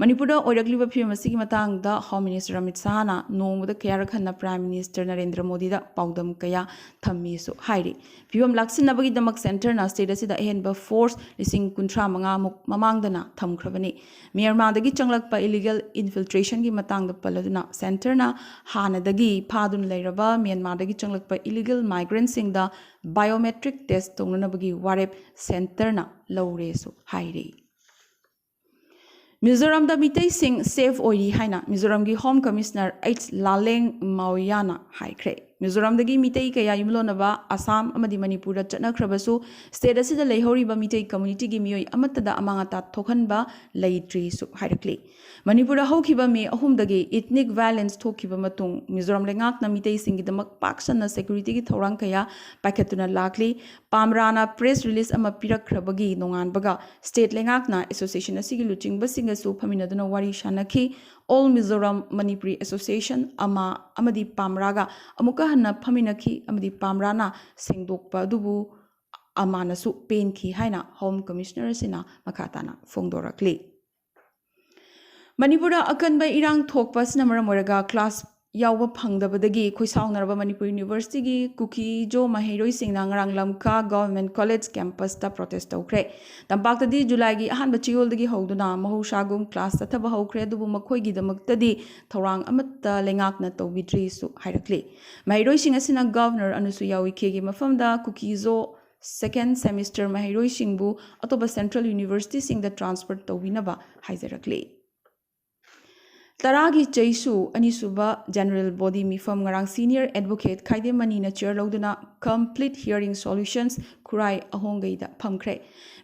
ꯃꯅꯤꯄꯨꯔꯗ ꯑꯣꯏꯔꯛꯂꯤꯕ ꯐꯤꯕꯝ ꯑꯁꯤꯒꯤ ꯃꯇꯥꯡꯗ ꯍꯣꯝ ꯃꯤꯅꯤꯁꯇꯔ ꯑꯃꯤꯠ ꯁꯍꯥꯅ ꯅꯣꯡꯃꯗ ꯀꯌꯥꯔꯛ ꯍꯟꯅ ꯄ꯭ꯔꯥꯏꯝ ꯃꯤꯅꯤꯁꯇꯔ ꯅꯔꯦꯟꯗ꯭ꯔ ꯃꯣꯗꯤꯗ ꯄꯥꯎꯗꯝ ꯀꯌꯥ ꯊꯝꯃꯤꯁꯨ ꯍꯥꯏꯔꯤ꯫ ꯐꯤꯕꯝ ꯂꯥꯛꯁꯤꯟꯅꯕꯒꯤꯗꯃꯛ ꯁꯦꯟꯇꯔꯅ ꯁ꯭ꯇꯦꯠ ꯑꯁꯤꯗ ꯑꯍꯦꯟꯕ ꯐꯣꯔꯁ ꯂꯤꯁꯤꯡ ꯀꯨꯟꯊ꯭ꯔꯥ ꯃꯉꯥꯃꯨꯛ ꯃꯃꯥꯡꯗꯅ ꯊꯝꯈ꯭ꯔꯕꯅꯤ꯫ ꯃ꯭ꯌꯥꯟꯃꯥꯔꯗꯒꯤ ꯆꯪꯂꯛꯄ ꯏꯂꯤꯒꯦꯜ ꯏꯟꯐꯤꯜꯇ꯭ꯔꯦꯁꯟꯒꯤ ꯃꯇꯥꯡꯗ ꯄꯜꯂꯗꯨꯅ ꯁꯦꯟꯇꯔꯅ ꯍꯥꯟꯅꯗꯒꯤ ꯐꯥꯗꯨꯅ ꯂꯩꯔꯕ ꯃ꯭ꯌꯥꯟꯃꯥꯔꯗꯒꯤ ꯆꯪꯂꯛꯄ ꯏꯂꯤꯒꯦꯜ ꯃꯥꯏꯒ꯭ꯔꯦꯟꯠꯁꯤꯡꯗ ꯕꯥꯏꯑꯣꯃꯦꯇ꯭ꯔꯤꯛ ꯇꯦꯁ ꯇꯧꯅꯅꯕꯒꯤ ꯋꯥꯔꯦꯞ ꯁꯦꯟꯇꯔꯅ ꯂꯧꯔꯦꯁꯨ ꯍꯥꯏꯔꯤ꯫ ꯃꯤꯖꯣꯔꯥꯝꯗ ꯃꯤꯇꯩꯁꯤꯡ ꯁꯦꯐ ꯑꯣꯏꯔꯤ ꯍꯥꯏꯅ ꯃꯤꯖꯣꯔꯥꯝꯒꯤ ꯍꯣꯝ ꯀꯃꯤꯁꯅꯔ ꯑꯩꯆ ꯂꯥꯂꯦꯡ ꯃꯥꯎꯌꯥꯅ ꯍꯥꯏꯈ꯭ꯔꯦ꯫ ꯃꯤꯖꯣꯔꯥꯝꯗꯒꯤ ꯃꯤꯇꯩ ꯀꯌꯥ ꯌꯨꯝꯂꯣꯟꯅꯕ ꯑꯁꯥꯝ ꯑꯃꯗꯤ ꯃꯅꯤꯄꯨꯔꯗ ꯆꯠꯅꯈ꯭ꯔꯕꯁꯨ ꯁ꯭ꯇꯦꯠ ꯑꯁꯤꯗ ꯂꯩꯍꯧꯔꯤꯕ ꯃꯤꯇꯩ ꯀꯝꯃ꯭ꯌꯨꯅꯤꯇꯤꯒꯤ ꯃꯤꯑꯣꯏ ꯑꯃꯠꯇꯗ ꯑꯃꯥꯡ ꯑꯇꯥ ꯊꯣꯛꯍꯟꯕ ꯂꯩꯇ꯭ꯔꯤꯁꯨ ꯍꯥꯏꯔꯛꯂꯤ꯫ ꯃꯅꯤꯄꯨꯔꯗ ꯍꯧꯈꯤꯕ ꯃꯦ ꯑꯍꯨꯝꯗꯒꯤ ꯏꯊꯅꯤꯛ ꯚꯥꯏꯑꯣꯂꯦꯟꯁ ꯊꯣꯛꯈꯤꯕ ꯃꯇꯨꯡ ꯃꯤꯖꯣꯔꯥꯝ ꯂꯩꯉꯥꯛꯅ ꯃꯤꯇꯩꯁꯤꯡꯒꯤꯗꯃꯛ ꯄꯥꯛ ꯁꯟꯅ ꯁꯦꯀ꯭ꯌꯨꯔꯤꯇꯤꯒꯤ ꯊꯧꯔꯥꯡ ꯀꯌꯥ ꯄꯥꯏꯈꯠꯇꯨꯅ ꯂꯥꯛꯂꯤ꯫ ꯄꯥꯝꯔꯥꯅ ꯄ꯭ꯔꯦꯁ ꯔꯤꯂꯤꯖ ꯑꯃ ꯄꯤꯔꯛꯈ꯭ꯔꯕꯒꯤ ꯅꯣꯡꯉꯥꯟꯕꯒ ꯁ꯭ꯇꯦꯠ ꯂꯩꯉꯥꯛꯅ ꯑꯦꯁꯣꯁꯤꯌꯦꯁꯟ ꯑꯁꯤꯒꯤ ꯂꯨꯆꯤꯡꯕꯁꯤꯡꯒꯁꯨ ꯐꯝꯃꯤꯟꯅꯗꯨꯅ ꯋꯥꯔꯤ ꯁꯥꯅꯈꯤ꯫ ꯑꯣꯜ ꯃꯤꯖꯣꯔꯥꯝ ꯃꯅꯤꯄꯨꯔꯤ ꯑꯦꯁꯣꯁꯤꯌꯦꯁꯟ, ꯑꯃꯥ, ꯑꯃꯗꯤ ꯄꯥꯝꯔꯥꯒ ꯑꯃꯨꯛꯀ ꯍꯟꯅ ꯐꯝꯃꯤꯟꯅꯈꯤ ꯑꯃꯗꯤ ꯄꯥꯝꯔꯥꯅ ꯁꯦꯡꯗꯣꯛꯄ ꯑꯗꯨꯕꯨ ꯑꯃꯥꯅꯁꯨ ꯄꯦꯟꯈꯤ ꯍꯥꯏꯅ ꯍꯣꯝ ꯀꯃꯤꯁꯅꯔ ꯑꯁꯤꯅ ꯃꯈꯥ ꯇꯥꯅ ꯐꯣꯡꯗꯣꯔꯛꯂꯤ꯫ ꯃꯅꯤꯄꯨꯔꯗ ꯑꯀꯟꯕ ꯏꯔꯥꯡ ꯊꯣꯛꯄ ꯑꯁꯤꯅ ꯃꯔꯝ ꯑꯣꯏꯔꯒ ꯀ꯭ꯂꯥꯁ ꯌꯥꯎꯕ ꯐꯪꯗꯕꯗꯒꯤ ꯈꯣꯏꯁꯥꯎꯅꯔꯕ ꯃꯅꯤꯄꯨꯔ ꯌꯨꯅꯤꯚꯔꯁꯤꯇꯤꯒꯤ ꯀꯨꯀꯤꯖꯣ ꯃꯍꯩꯔꯣꯏꯁꯤꯡꯅ ꯉꯔꯥꯡ ꯂꯝꯈꯥ ꯒꯚꯔꯟꯃꯦꯟꯠ ꯀꯣꯂꯦꯖ ꯀꯦꯝꯄꯁꯇ ꯄ꯭ꯔꯣꯇꯦꯁ ꯇꯧꯈ꯭ꯔꯦ꯫ ꯇꯝꯄꯥꯛꯇꯗꯤ ꯖꯨꯂꯥꯏꯒꯤ ꯑꯍꯥꯟꯕ ꯆꯌꯣꯜꯗꯒꯤ ꯍꯧꯗꯨꯅ ꯃꯍꯧꯁꯥꯒꯨꯝ ꯀ꯭ꯂꯥꯁ ꯆꯠꯊꯕ ꯍꯧꯈ꯭ꯔꯦ, ꯑꯗꯨꯕꯨ ꯃꯈꯣꯏꯒꯤꯗꯃꯛꯇꯗꯤ ꯊꯧꯔꯥꯡ ꯑꯃꯠꯇ ꯂꯩꯉꯥꯛꯅ ꯇꯧꯕꯤꯗ꯭ꯔꯤꯁꯨ ꯍꯥꯏꯔꯛꯂꯤ꯫ ꯃꯍꯩꯔꯣꯏꯁꯤꯡ ꯑꯁꯤꯅ ꯒꯚꯔꯅꯔ ꯑꯅꯨꯁꯨꯌꯥ ꯎꯏꯀꯦꯒꯤ ꯃꯐꯝꯗ ꯀꯨꯀꯤꯖꯣ ꯁꯦꯀꯦꯟ ꯁꯦꯃꯤꯁꯇꯔ ꯃꯍꯩꯔꯣꯏꯁꯤꯡꯕꯨ ꯑꯇꯣꯞꯄ ꯁꯦꯟꯇ꯭ꯔꯦꯜ ꯌꯨꯅꯤꯚꯔꯁꯤꯇꯤꯁꯤꯡꯗ ꯇ꯭ꯔꯥꯟꯁꯐꯔ ꯇꯧꯕꯤꯅꯕ ꯍꯥꯏꯖꯔꯛꯂꯤ꯫ ꯇꯔꯥꯒꯤ ꯆꯩꯁꯨ ꯑꯅꯤꯁꯨꯕ ꯖꯦꯅꯔꯦꯜ ꯕꯣꯗꯤ ꯃꯤꯐꯝ ꯉꯔꯥꯡ ꯁꯤꯅꯤꯌꯔ ꯑꯦꯗꯚꯣꯀꯦꯠ ꯈꯥꯏꯗꯦꯝ ꯃꯅꯤꯅ ꯆꯤꯌꯔ ꯂꯧꯗꯨꯅ ꯀꯝꯄ꯭ꯂꯤꯠ ꯍꯤꯌꯔꯤꯡ ꯁꯣꯂꯨꯁꯟꯁ ꯈꯨꯔꯥꯏ ꯑꯍꯣꯡꯒꯩꯗ ꯐꯝꯈ꯭ꯔꯦ꯫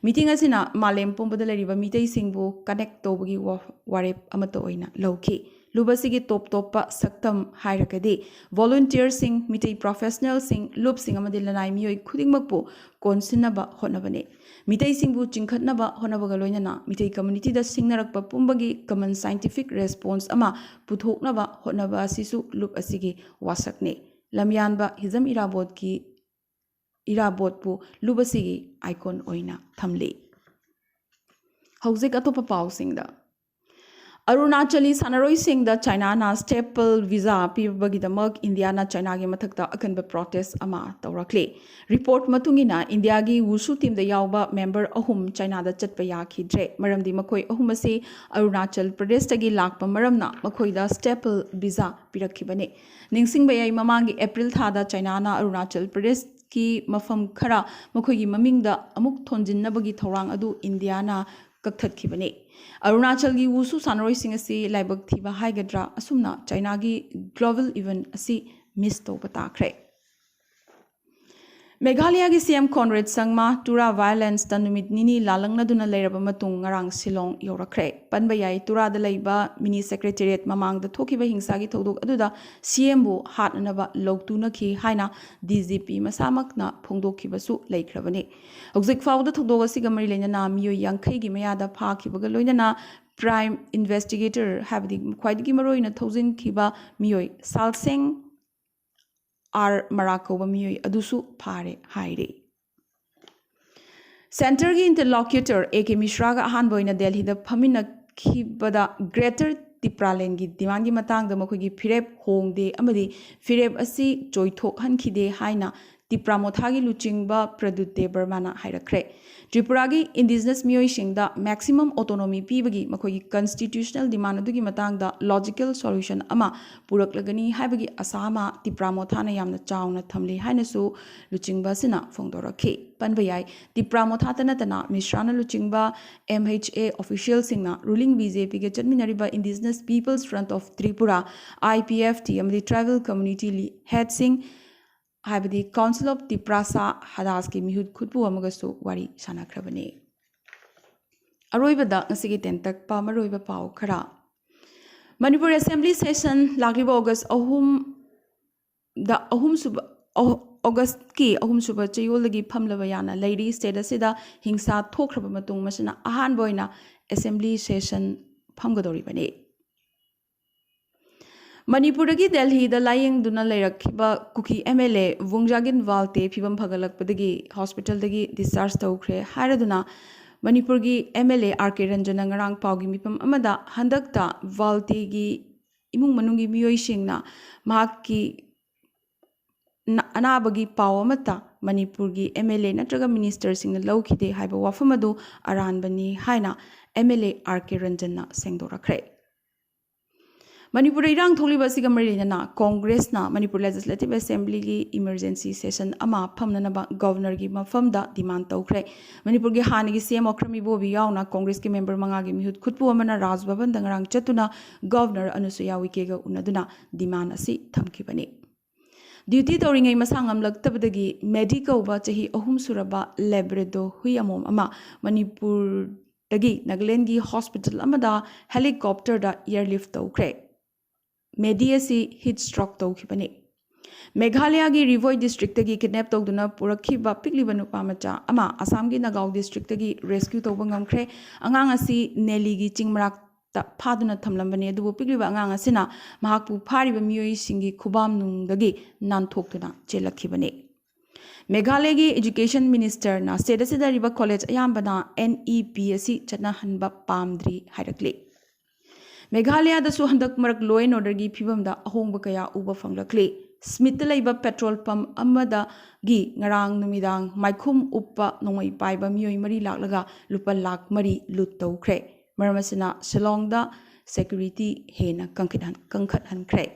ꯃꯤꯇꯤꯡ ꯑꯁꯤꯅ ꯃꯥꯂꯦꯝ ꯄꯨꯝꯕꯗ ꯂꯩꯔꯤꯕ ꯃꯤꯇꯩꯁꯤꯡꯕꯨ ꯀꯅꯦꯛ ꯇꯧꯕꯒꯤ ꯋꯥ-, ꯋꯥꯔꯦꯞ ꯑꯃꯠꯇ ꯑꯣꯏꯅ ꯂꯧꯈꯤ꯫ ꯂꯨꯞ ꯑꯁꯤꯒꯤ ꯇꯣꯞ ꯇꯣꯞꯄ ꯁꯛꯇꯝ ꯍꯥꯏꯔꯒꯗꯤ ꯚꯣꯂꯨꯟꯇꯤꯌꯔꯁꯤꯡ, ꯃꯤꯇꯩ ꯄ꯭ꯔꯣꯐꯦꯁꯅꯦꯜꯁꯤꯡ, ꯂꯨꯞꯁꯤꯡ ꯑꯃꯗꯤ ꯂꯅꯥꯏ ꯃꯤꯑꯣꯏ ꯈꯨꯗꯤꯡꯃꯛꯄꯨ ꯀꯣꯟꯁꯤꯟꯅꯕ ꯍꯣꯠꯅꯕꯅꯤ꯫ ꯃꯤꯇꯩꯁꯤꯡꯕꯨ ꯆꯤꯡꯈꯠꯅꯕ ꯍꯣꯠꯅꯕꯒ ꯂꯣꯏꯅꯅ ꯃꯤꯇꯩ ꯀꯝꯃ꯭ꯌꯨꯅꯤꯇꯤꯗ ꯁꯤꯡꯅꯔꯛꯄ ꯄꯨꯝꯕꯒꯤ ꯀꯃꯟ ꯁꯥꯏꯟꯇꯤꯐꯤꯛ ꯔꯦꯁꯄꯣꯟꯁ ꯑꯃ ꯄꯨꯊꯣꯛꯅꯕ ꯍꯣꯠꯅꯕ ꯑꯁꯤꯁꯨ ꯂꯨꯞ ꯑꯁꯤꯒꯤ ꯋꯥꯁꯛꯅꯤ꯫ ꯂꯝꯌꯥꯟꯕ ꯍꯤꯖꯝ ꯏꯔꯥꯕꯣꯠꯀꯤ, ꯏꯔꯥꯕꯣꯠꯄꯨ ꯂꯨꯞ ꯑꯁꯤꯒꯤ ꯑꯥꯏꯀꯣꯟ ꯑꯣꯏꯅ ꯊꯝꯂꯤ꯫ ꯍꯧꯖꯤꯛ ꯑꯇꯣꯞꯄ ꯄꯥꯎꯁꯤꯡꯗ꯫ ꯑꯔꯨꯅꯥꯆꯂꯤ ꯁꯥꯟꯅꯔꯣꯏꯁꯤꯡꯗ ꯆꯥꯏꯅꯥꯅ ꯁ꯭ꯇꯦꯄꯜ ꯚꯤꯖꯥ ꯄꯤꯕꯒꯤꯗꯃꯛ ꯏꯟꯗꯤꯌꯥꯅ ꯆꯥꯏꯅꯥꯒꯤ ꯃꯊꯛꯇ ꯑꯀꯟꯕ ꯄ꯭ꯔꯣꯇꯦꯁ ꯑꯃ ꯇꯧꯔꯛꯂꯤ꯫ ꯔꯤꯄꯣꯔꯠ ꯃꯇꯨꯡ ꯏꯟꯅ, ꯏꯟꯗꯤꯌꯥꯒꯤ ꯋꯨꯁꯨ ꯇꯤꯝꯗ ꯌꯥꯎꯕ ꯃꯦꯝꯕꯔ ꯑꯍꯨꯝ ꯆꯥꯏꯅꯥꯗ ꯆꯠꯄ ꯌꯥꯈꯤꯗ꯭ꯔꯦ, ꯃꯔꯝꯗꯤ ꯃꯈꯣꯏ ꯑꯍꯨꯝ ꯑꯁꯤ ꯑꯔꯨꯅꯥꯆꯜ ꯄ꯭ꯔꯗꯦꯁꯇꯒꯤ ꯂꯥꯛꯄ ꯃꯔꯝꯅ ꯃꯈꯣꯏꯗ ꯁ꯭ꯇꯦꯄꯜ ꯚꯤꯖꯥ ꯄꯤꯔꯛꯈꯤꯕꯅꯤ꯫ ꯅꯤꯡꯁꯤꯡꯕ ꯌꯥꯏ, ꯃꯃꯥꯡꯒꯤ ꯑꯦꯄ꯭ꯔꯤꯜ ꯊꯥꯗ ꯆꯥꯏꯅꯥꯅ ꯑꯔꯨꯅꯥꯆꯜ ꯄ꯭ꯔꯗꯦꯁꯀꯤ ꯃꯐꯝ ꯈꯔ ꯃꯈꯣꯏꯒꯤ ꯃꯃꯤꯡꯗ ꯑꯃꯨꯛ ꯊꯣꯟꯖꯤꯟꯅꯕꯒꯤ ꯊꯧꯔꯥꯡ ꯑꯗꯨ ꯏꯟꯗꯤꯌꯥꯅ ꯀꯛꯊꯠꯈꯤꯕꯅꯤ꯫ ꯑꯔꯨꯅꯥꯆꯜꯒꯤ ꯋꯨꯁꯨ ꯁꯥꯟꯅꯔꯣꯏꯁꯤꯡ ꯑꯁꯤ ꯂꯥꯏꯕꯛ ꯊꯤꯕ ꯍꯥꯏꯒꯗ꯭ꯔꯥ, ꯑꯁꯨꯝꯅ ꯆꯥꯏꯅꯥꯒꯤ ꯒ꯭ꯂꯣꯕꯦꯜ ꯏꯚꯦꯟꯠ ꯑꯁꯤ ꯃꯤꯁ ꯇꯧꯕ ꯇꯥꯈ꯭ꯔꯦ꯫ ꯃꯦꯘꯥꯂꯌꯥꯒꯤ ꯁꯤ ꯑꯦꯝ ꯀꯣꯟꯔꯦꯗ ꯁꯪꯃꯥ ꯇꯨꯔꯥ ꯚꯥꯏꯑꯣꯂꯦꯟꯁꯇ ꯅꯨꯃꯤꯠ ꯅꯤꯅꯤ ꯂꯥꯜꯂꯪꯅꯗꯨꯅ ꯂꯩꯔꯕ ꯃꯇꯨꯡ ꯉꯔꯥꯡ ꯁꯤꯂꯣꯡ ꯌꯧꯔꯛꯈ꯭ꯔꯦ꯫ ꯄꯟꯕ ꯌꯥꯏ, ꯇꯨꯔꯥꯗ ꯂꯩꯕ ꯃꯤꯅꯤ ꯁꯦꯀ꯭ꯔꯦꯇꯦꯔꯤꯌꯦꯠ ꯃꯃꯥꯡꯗ ꯊꯣꯛꯈꯤꯕ ꯍꯤꯡꯁꯥꯒꯤ ꯊꯧꯗꯣꯛ ꯑꯗꯨꯗ ꯁꯤ ꯑꯦꯝꯕꯨ ꯍꯥꯠꯅꯅꯕ ꯂꯧꯇꯨꯅꯈꯤ ꯍꯥꯏꯅ ꯗꯤ ꯖꯤ ꯄꯤ ꯃꯁꯥꯃꯛꯅ ꯐꯣꯡꯗꯣꯛꯈꯤꯕꯁꯨ ꯂꯩꯈ꯭ꯔꯕꯅꯤ꯫ ꯍꯧꯖꯤꯛ ꯐꯥꯎꯕꯗ ꯊꯧꯗꯣꯛ ꯑꯁꯤꯒ ꯃꯔꯤ ꯂꯩꯅꯅ ꯃꯤꯑꯣꯏ ꯌꯥꯡꯈꯩꯒꯤ ꯃꯌꯥꯗ ꯐꯥꯈꯤꯕꯒ ꯂꯣꯏꯅꯅ ꯄ꯭ꯔꯥꯏꯝ ꯏꯟꯚꯦꯁꯇꯤꯒꯦꯇꯔ, ꯍꯥꯏꯕꯗꯤ ꯈ꯭ꯋꯥꯏꯗꯒꯤ ꯃꯔꯨꯑꯣꯏꯅ ꯊꯧꯖꯤꯟꯈꯤꯕ ꯃꯤꯑꯣꯏ ꯁꯥꯜꯁꯦꯡ ꯑꯥꯔ ꯃꯔꯥ ꯀꯧꯕ ꯃꯤꯑꯣꯏ ꯑꯗꯨꯁꯨ ꯐꯥꯔꯦ ꯍꯥꯏꯔꯤ꯫ ꯁꯦꯟꯇꯔꯒꯤ ꯏꯟꯇꯔꯂꯣꯀ꯭ꯌꯨꯇꯔ ꯑꯦ ꯀꯦ ꯃꯤꯁ꯭ꯔꯥꯒ ꯑꯍꯥꯟꯕ ꯑꯣꯏꯅ ꯗꯦꯜꯍꯤꯗ ꯐꯝꯃꯤꯟꯅꯈꯤꯕꯗ ꯒ꯭ꯔꯦꯇꯔ ꯇꯤꯄ꯭ꯔꯥꯂꯦꯟꯒꯤ ꯗꯤꯃꯥꯟꯒꯤ ꯃꯇꯥꯡꯗ ꯃꯈꯣꯏꯒꯤ ꯐꯤꯔꯦꯞ ꯍꯣꯡꯗꯦ ꯑꯃꯗꯤ ꯐꯤꯔꯦꯞ ꯑꯁꯤ ꯆꯣꯏꯊꯣꯛꯍꯟꯈꯤꯗꯦ ꯍꯥꯏꯅ ꯇꯤꯄ꯭ꯔꯥ ꯃꯣꯊꯥꯒꯤ ꯂꯨꯆꯤꯡꯕ ꯄ꯭ꯔꯗꯨꯠ ꯗꯦꯕꯔꯃꯥꯅ ꯍꯥꯏꯔꯛꯈ꯭ꯔꯦ꯫ ꯇ꯭ꯔꯤꯄꯨꯔꯥꯒꯤ ꯏꯟꯗꯤꯖꯤꯅꯁ ꯃꯤꯑꯣꯏꯁꯤꯡꯗ ꯃꯦꯛꯁꯤꯃꯝ ꯑꯣꯇꯣꯅꯣꯃꯤ ꯄꯤꯕꯒꯤ ꯃꯈꯣꯏꯒꯤ ꯀꯟꯁꯇꯤꯇ꯭ꯌꯨꯁꯅꯦꯜ ꯗꯤꯃꯥꯟ ꯑꯗꯨꯒꯤ ꯃꯇꯥꯡꯗ ꯂꯣꯖꯤꯀꯦꯜ ꯁꯣꯂꯨꯁꯟ ꯑꯃ ꯄꯨꯔꯛꯂꯒꯅꯤ ꯍꯥꯏꯕꯒꯤ ꯑꯁꯥ ꯑꯃ ꯇꯤꯄ꯭ꯔꯥ ꯃꯣꯊꯥꯅ ꯌꯥꯝꯅ ꯆꯥꯎꯅ ꯊꯝꯂꯤ ꯍꯥꯏꯅꯁꯨ ꯂꯨꯆꯤꯡꯕ ꯑꯁꯤꯅ ꯐꯣꯡꯗꯣꯔꯛꯈꯤ꯫ ꯄꯟꯕ ꯌꯥꯏ, ꯇꯤꯄ꯭ꯔꯥ ꯃꯣꯊꯥꯇ ꯅꯠꯇꯅ ꯃꯤꯁ꯭ꯔꯥꯅ ꯂꯨꯆꯤꯡꯕ M H A officialꯁꯤꯡꯅ ruling B J Pꯒ ꯆꯠꯃꯤꯟꯅꯔꯤꯕ Indigenous People's Front of Tripura, I P F T, ꯑꯃꯗꯤ tribal community headꯁꯤꯡ ꯍꯥꯏꯕꯗꯤ Council of Tiprasa Hadassꯀꯤ ꯃꯤꯍꯨꯠ ꯈꯨꯠꯄꯨ ꯑꯃꯒꯁꯨ ꯋꯥꯔꯤ ꯁꯥꯟꯅꯈ꯭ꯔꯕꯅꯤ꯫ ꯑꯔꯣꯏꯕꯗ ꯉꯁꯤꯒꯤ ꯇꯦꯟꯇꯛꯄ ꯃꯔꯨꯑꯣꯏꯕ ꯄꯥꯎ ꯈꯔ꯫ ꯃꯅꯤꯄꯨꯔ Assembly session ꯂꯥꯛꯂꯤꯕ August ꯑꯍꯨꯝꯗ ꯑꯍꯨꯝꯁꯨꯕ, ꯑꯣ-, Augustꯀꯤ ꯑꯍꯨꯝꯁꯨꯕ ꯆꯌꯣꯜꯗꯒꯤ ꯐꯝꯂꯕ ꯌꯥꯅ ꯂꯩꯔꯤ꯫ State ꯑꯁꯤꯗ ꯍꯤꯡꯁꯥ ꯊꯣꯛꯈ꯭ꯔꯕ ꯃꯇꯨꯡ ꯃꯁꯤꯅ ꯑꯍꯥꯟꯕ ꯑꯣꯏꯅ Assembly session ꯐꯝꯒꯗꯧꯔꯤꯕꯅꯤ꯫ ꯃꯅꯤꯄꯨꯔꯗꯒꯤ ꯗꯦꯜꯍꯤꯗ ꯂꯥꯌꯦꯡꯗꯨꯅ ꯂꯩꯔꯛꯈꯤꯕ ꯀꯨꯀꯤ M L A ꯋꯨꯡꯖꯥꯒꯤꯟ ꯋꯥꯜꯇꯦ ꯐꯤꯕꯝ ꯐꯒꯠꯂꯛꯄꯗꯒꯤ hospitalꯗꯒꯤ discharge ꯇꯧꯈ꯭ꯔꯦ ꯍꯥꯏꯔꯗꯨꯅ ꯃꯅꯤꯄꯨꯔꯒꯤ M L A R K ꯔꯟꯖꯟꯅ ꯉꯔꯥꯡ ꯄꯥꯎꯒꯤ ꯃꯤꯐꯝ ꯑꯃꯗ ꯍꯟꯗꯛꯇ ꯋꯥꯜꯇꯦꯒꯤ ꯏꯃꯨꯡ ꯃꯅꯨꯡꯒꯤ ꯃꯤꯑꯣꯏꯁꯤꯡꯅ ꯃꯍꯥꯛꯀꯤ ꯅ-, ꯑꯅꯥꯕꯒꯤ ꯄꯥꯎ ꯑꯃꯠꯇ ꯃꯅꯤꯄꯨꯔꯒꯤ M L A ꯅꯠꯇ꯭ꯔꯒ ministerꯁꯤꯡꯅ ꯂꯧꯈꯤꯗꯦ ꯍꯥꯏꯕ ꯋꯥꯐꯝ ꯑꯗꯨ ꯑꯔꯥꯟꯕꯅꯤ ꯍꯥꯏꯅ M L A R K ꯔꯟꯖꯟꯅ ꯁꯦꯡꯗꯣꯔꯛꯈ꯭ꯔꯦ꯫ ꯃꯅꯤꯄꯨꯔꯗ ꯏꯔꯥꯡ ꯊꯣꯛꯂꯤꯕ ꯑꯁꯤꯒ ꯃꯔꯤ ꯂꯩꯅꯅ Congressꯅ ꯃꯅꯤꯄꯨꯔ Legislative Assemblyꯒꯤ emergency session ꯑꯃ ꯐꯝꯅꯅꯕ Governorꯒꯤ ꯃꯐꯝꯗ demand ꯇꯧꯈ꯭ꯔꯦ꯫ ꯃꯅꯤꯄꯨꯔꯒꯤ ꯍꯥꯟꯅꯒꯤ C M ꯑꯣꯀ꯭ꯔꯝ ꯏꯕꯣꯕꯤ ꯌꯥꯎꯅ Congressꯀꯤ member ꯃꯉꯥꯒꯤ ꯃꯤꯍꯨꯠ ꯈꯨꯠꯄꯨ ꯑꯃꯅ ꯔꯥꯖ ꯚꯕꯟꯗ ꯉꯔꯥꯡ ꯆꯠꯇꯨꯅ Governor ꯑꯅꯨꯁꯨꯏꯌꯥ ꯎꯏꯀꯦꯒ ꯎꯅꯗꯨꯅ demand ꯑꯁꯤ ꯊꯝꯈꯤꯕꯅꯤ꯫ Duty ꯇꯧꯔꯤꯉꯩ ꯃꯁꯥ ꯉꯝꯂꯛꯇꯕꯗꯒꯤ ꯃꯦꯗꯤ ꯀꯧꯕ ꯆꯍꯤ ꯑꯍꯨꯝ ꯁꯨꯔꯕ ꯂꯦꯕ꯭ꯔꯦꯗꯣ ꯍꯨꯏ ꯑꯃꯣꯝ ꯑꯃ ꯃꯅꯤꯄꯨꯔꯗꯒꯤ ꯅꯥꯒꯥꯂꯦꯟꯒꯤ hospital ꯑꯃꯗ helicopterꯗ airlift ꯇꯧꯈ꯭ꯔꯦ꯫ ꯃꯦꯗꯤ ꯑꯁꯤ heat stroke ꯇꯧꯈꯤꯕꯅꯤ꯫ ꯃꯦꯘꯥꯂꯌꯥꯒꯤ ꯔꯤꯚꯣꯏ districtꯇꯒꯤ kidnap ꯇꯧꯗꯨꯅ ꯄꯨꯔꯛꯈꯤꯕ ꯄꯤꯛꯂꯤꯕ ꯅꯨꯄꯥ ꯃꯆꯥ ꯑꯃ ꯑꯁꯥꯝꯒꯤ ꯅꯒꯥꯎ districtꯇꯒꯤ rescue ꯇꯧꯕ ꯉꯝꯈ꯭ꯔꯦ꯫ ꯑꯉꯥꯡ ꯑꯁꯤ ꯅꯦꯂꯤꯒꯤ ꯆꯤꯡ ꯃꯔꯛꯇ ꯐꯥꯗꯨꯅ ꯊꯝꯂꯝꯕꯅꯤ, ꯑꯗꯨꯕꯨ ꯄꯤꯛꯂꯤꯕ ꯑꯉꯥꯡ ꯑꯁꯤꯅ ꯃꯍꯥꯛꯄꯨ ꯐꯥꯔꯤꯕ ꯃꯤꯑꯣꯏꯁꯤꯡꯒꯤ ꯈꯨꯕꯥꯝꯅꯨꯡꯗꯒꯤ ꯅꯥꯟꯊꯣꯛꯇꯨꯅ ꯆꯦꯜꯂꯛꯈꯤꯕꯅꯤ꯫ ꯃꯦꯘꯥꯂꯌꯒꯤ Education Ministerꯅ state ꯑꯁꯤꯗ ꯂꯩꯔꯤꯕ college ꯑꯌꯥꯝꯕꯅ N E P ꯑꯁꯤ ꯆꯠꯅꯍꯟꯕ ꯄꯥꯝꯗ꯭ꯔꯤ ꯍꯥꯏꯔꯛꯂꯤ꯫ ꯃꯦꯘꯥꯂꯌꯥꯗꯁꯨ ꯍꯟꯗꯛ ꯃꯔꯛ law and orderꯒꯤ ꯐꯤꯕꯝꯗ ꯑꯍꯣꯡꯕ ꯀꯌꯥ ꯎꯕ ꯐꯪꯂꯛꯂꯤ꯫ ꯁ꯭ꯃꯤꯠꯇ ꯂꯩꯕ petrol pump ꯑꯃꯗꯒꯤ ꯉꯔꯥꯡ ꯅꯨꯃꯤꯗꯥꯡ ꯃꯥꯏꯈꯨꯝ ꯎꯞꯄ ꯅꯣꯡꯃꯩ ꯄꯥꯏꯕ ꯃꯤꯑꯣꯏ ꯃꯔꯤ ꯂꯥꯛꯂꯒ ꯂꯨꯄꯥ ꯂꯥꯈ ꯃꯔꯤ loot ꯇꯧꯈ꯭ꯔꯦ꯫ ꯃꯔꯝ ꯑꯁꯤꯅ ꯁꯤꯂꯣꯡꯗ security ꯍꯦꯟꯅ ꯀꯟꯈꯠꯍꯟ-, ꯀꯟꯈꯠꯍꯟꯈ꯭ꯔꯦ꯫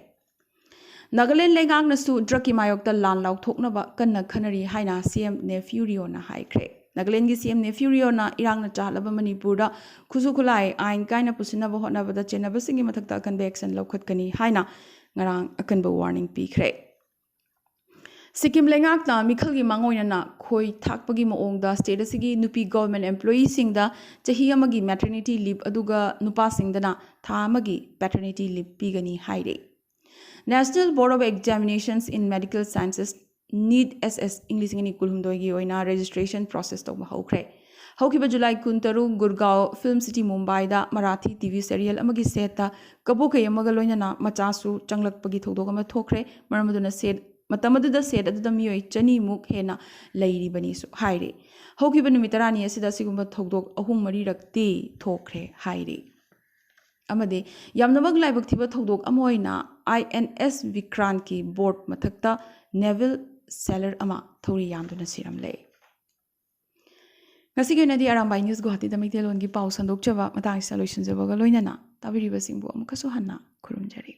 ꯅꯥꯒꯥꯂꯦꯟ ꯂꯩꯉꯥꯛꯅꯁꯨ drugꯀꯤ ꯃꯥꯌꯣꯛꯇ ꯂꯥꯟ ꯂꯥꯎꯊꯣꯛꯅꯕ ꯀꯟꯅ ꯈꯟꯅꯔꯤ ꯍꯥꯏꯅ CM ꯅꯦꯐ꯭ꯌꯨ ꯔꯤꯑꯣꯅ ꯍꯥꯏꯈ꯭ꯔꯦ꯫ ꯅꯥꯒꯥꯂꯦꯟꯒꯤ CM ꯅꯦꯐ꯭ꯌꯨ ꯔꯤꯑꯣꯅ ꯏꯔꯥꯡꯅ ꯆꯥꯍꯜꯂꯕ ꯃꯅꯤꯄꯨꯔꯗ ꯈꯨꯠꯁꯨ ꯈꯨꯠꯂꯥꯏ ꯑꯥꯏꯟ ꯀꯥꯏꯅ ꯄꯨꯁꯤꯟꯅꯕ ꯍꯣꯠꯅꯕꯗ ꯆꯦꯟꯅꯕꯁꯤꯡꯒꯤ ꯃꯊꯛꯇ ꯑꯀꯟꯕ action ꯂꯧꯈꯠꯀꯅꯤ ꯍꯥꯏꯅ ꯉꯔꯥꯡ ꯑꯀꯟꯕ warning ꯄꯤꯈ꯭ꯔꯦ꯫ ꯁꯤꯛꯀꯤꯝ ꯂꯩꯉꯥꯛꯅ ꯃꯤꯈꯜꯒꯤ ꯃꯥꯡꯑꯣꯏꯅꯅ ꯈꯣꯏ ꯊꯥꯛꯄꯒꯤ ꯃꯑꯣꯡꯗ state ꯑꯁꯤꯒꯤ ꯅꯨꯄꯤ government employeeꯁꯤꯡꯗ ꯆꯍꯤ ꯑꯃꯒꯤ maternity leave ꯑꯗꯨꯒ ꯅꯨꯄꯥꯁꯤꯡꯗꯅ ꯊꯥ ꯑꯃꯒꯤ paternity leave ꯄꯤꯒꯅꯤ ꯍꯥꯏꯔꯦ꯫ National Board of Examinations in Medical Sciences, NEET SS, ꯏꯪ ꯂꯤꯁꯤꯡ ꯑꯅꯤ ꯀꯨꯟꯍꯨꯝꯗꯣꯏꯒꯤ ꯑꯣꯏꯅ registration process ꯇꯧꯕ ꯍꯧꯈ꯭ꯔꯦ꯫ ꯍꯧꯈꯤꯕ ꯖꯨꯂꯥꯏ ꯀꯨꯟꯇꯔꯨꯛ ꯒꯨꯔꯒꯥꯎ film city ꯃꯨꯝꯕꯥꯏꯗ ꯃꯔꯥꯊꯤ TV serial ꯑꯃꯒꯤ setꯇ ꯀꯕꯣꯀꯩ ꯑꯃꯒ ꯂꯣꯏꯅꯅ ꯃꯆꯥꯁꯨ ꯆꯪꯂꯛꯄꯒꯤ ꯊꯧꯗꯣꯛ ꯑꯃ ꯊꯣꯛꯈ꯭ꯔꯦ꯫ ꯃꯔꯝ ꯑꯗꯨꯅ set, ꯃꯇꯝ ꯑꯗꯨꯗ set ꯑꯗꯨꯗ ꯃꯤꯑꯣꯏ ꯆꯅꯤꯃꯨꯛ ꯍꯦꯟꯅ ꯂꯩꯔꯤꯕꯅꯤꯁꯨ ꯍꯥꯏꯔꯤ꯫ ꯍꯧꯈꯤꯕ ꯅꯨꯃꯤꯠ ꯇꯔꯥꯅꯤ ꯑꯁꯤꯗ ꯑꯁꯤꯒꯨꯝꯕ ꯊꯧꯗꯣꯛ ꯑꯍꯨꯝ ꯃꯔꯤꯔꯛꯇꯤ ꯊꯣꯛꯈ꯭ꯔꯦ ꯍꯥꯏꯔꯤ꯫ ꯑꯃꯗꯤ ꯌꯥꯝꯅꯃꯛ ꯂꯥꯏꯕꯛ ꯊꯤꯕ ꯊꯧꯗꯣꯛ ꯑꯃ ꯑꯣꯏꯅ INS ꯚꯤꯀ꯭ꯔꯥꯟꯠꯀꯤ boat ꯃꯊꯛꯇ naval sailor ꯑꯃ ꯊꯧꯔꯤ ꯌꯥꯟꯗꯨꯅ ꯁꯤꯔꯝꯂꯦ꯫ ꯉꯁꯤꯒꯤ ꯑꯣꯏꯅꯗꯤ ꯑꯔꯥꯝꯕꯥꯏ News ꯒꯨꯋꯥꯍꯥꯇꯤꯗ ꯃꯩꯇꯩꯂꯣꯟꯒꯤ ꯄꯥꯎ ꯁꯟꯗꯣꯛꯆꯕ ꯃꯇꯥꯡ ꯑꯁꯤꯗ ꯂꯣꯏꯁꯤꯟꯖꯕꯒ ꯂꯣꯏꯅꯅ ꯇꯥꯕꯤꯔꯤꯕꯁꯤꯡꯕꯨ ꯑꯃꯨꯛꯀꯁꯨ ꯍꯟꯅ ꯈꯨꯔꯨꯝꯖꯔꯤ꯫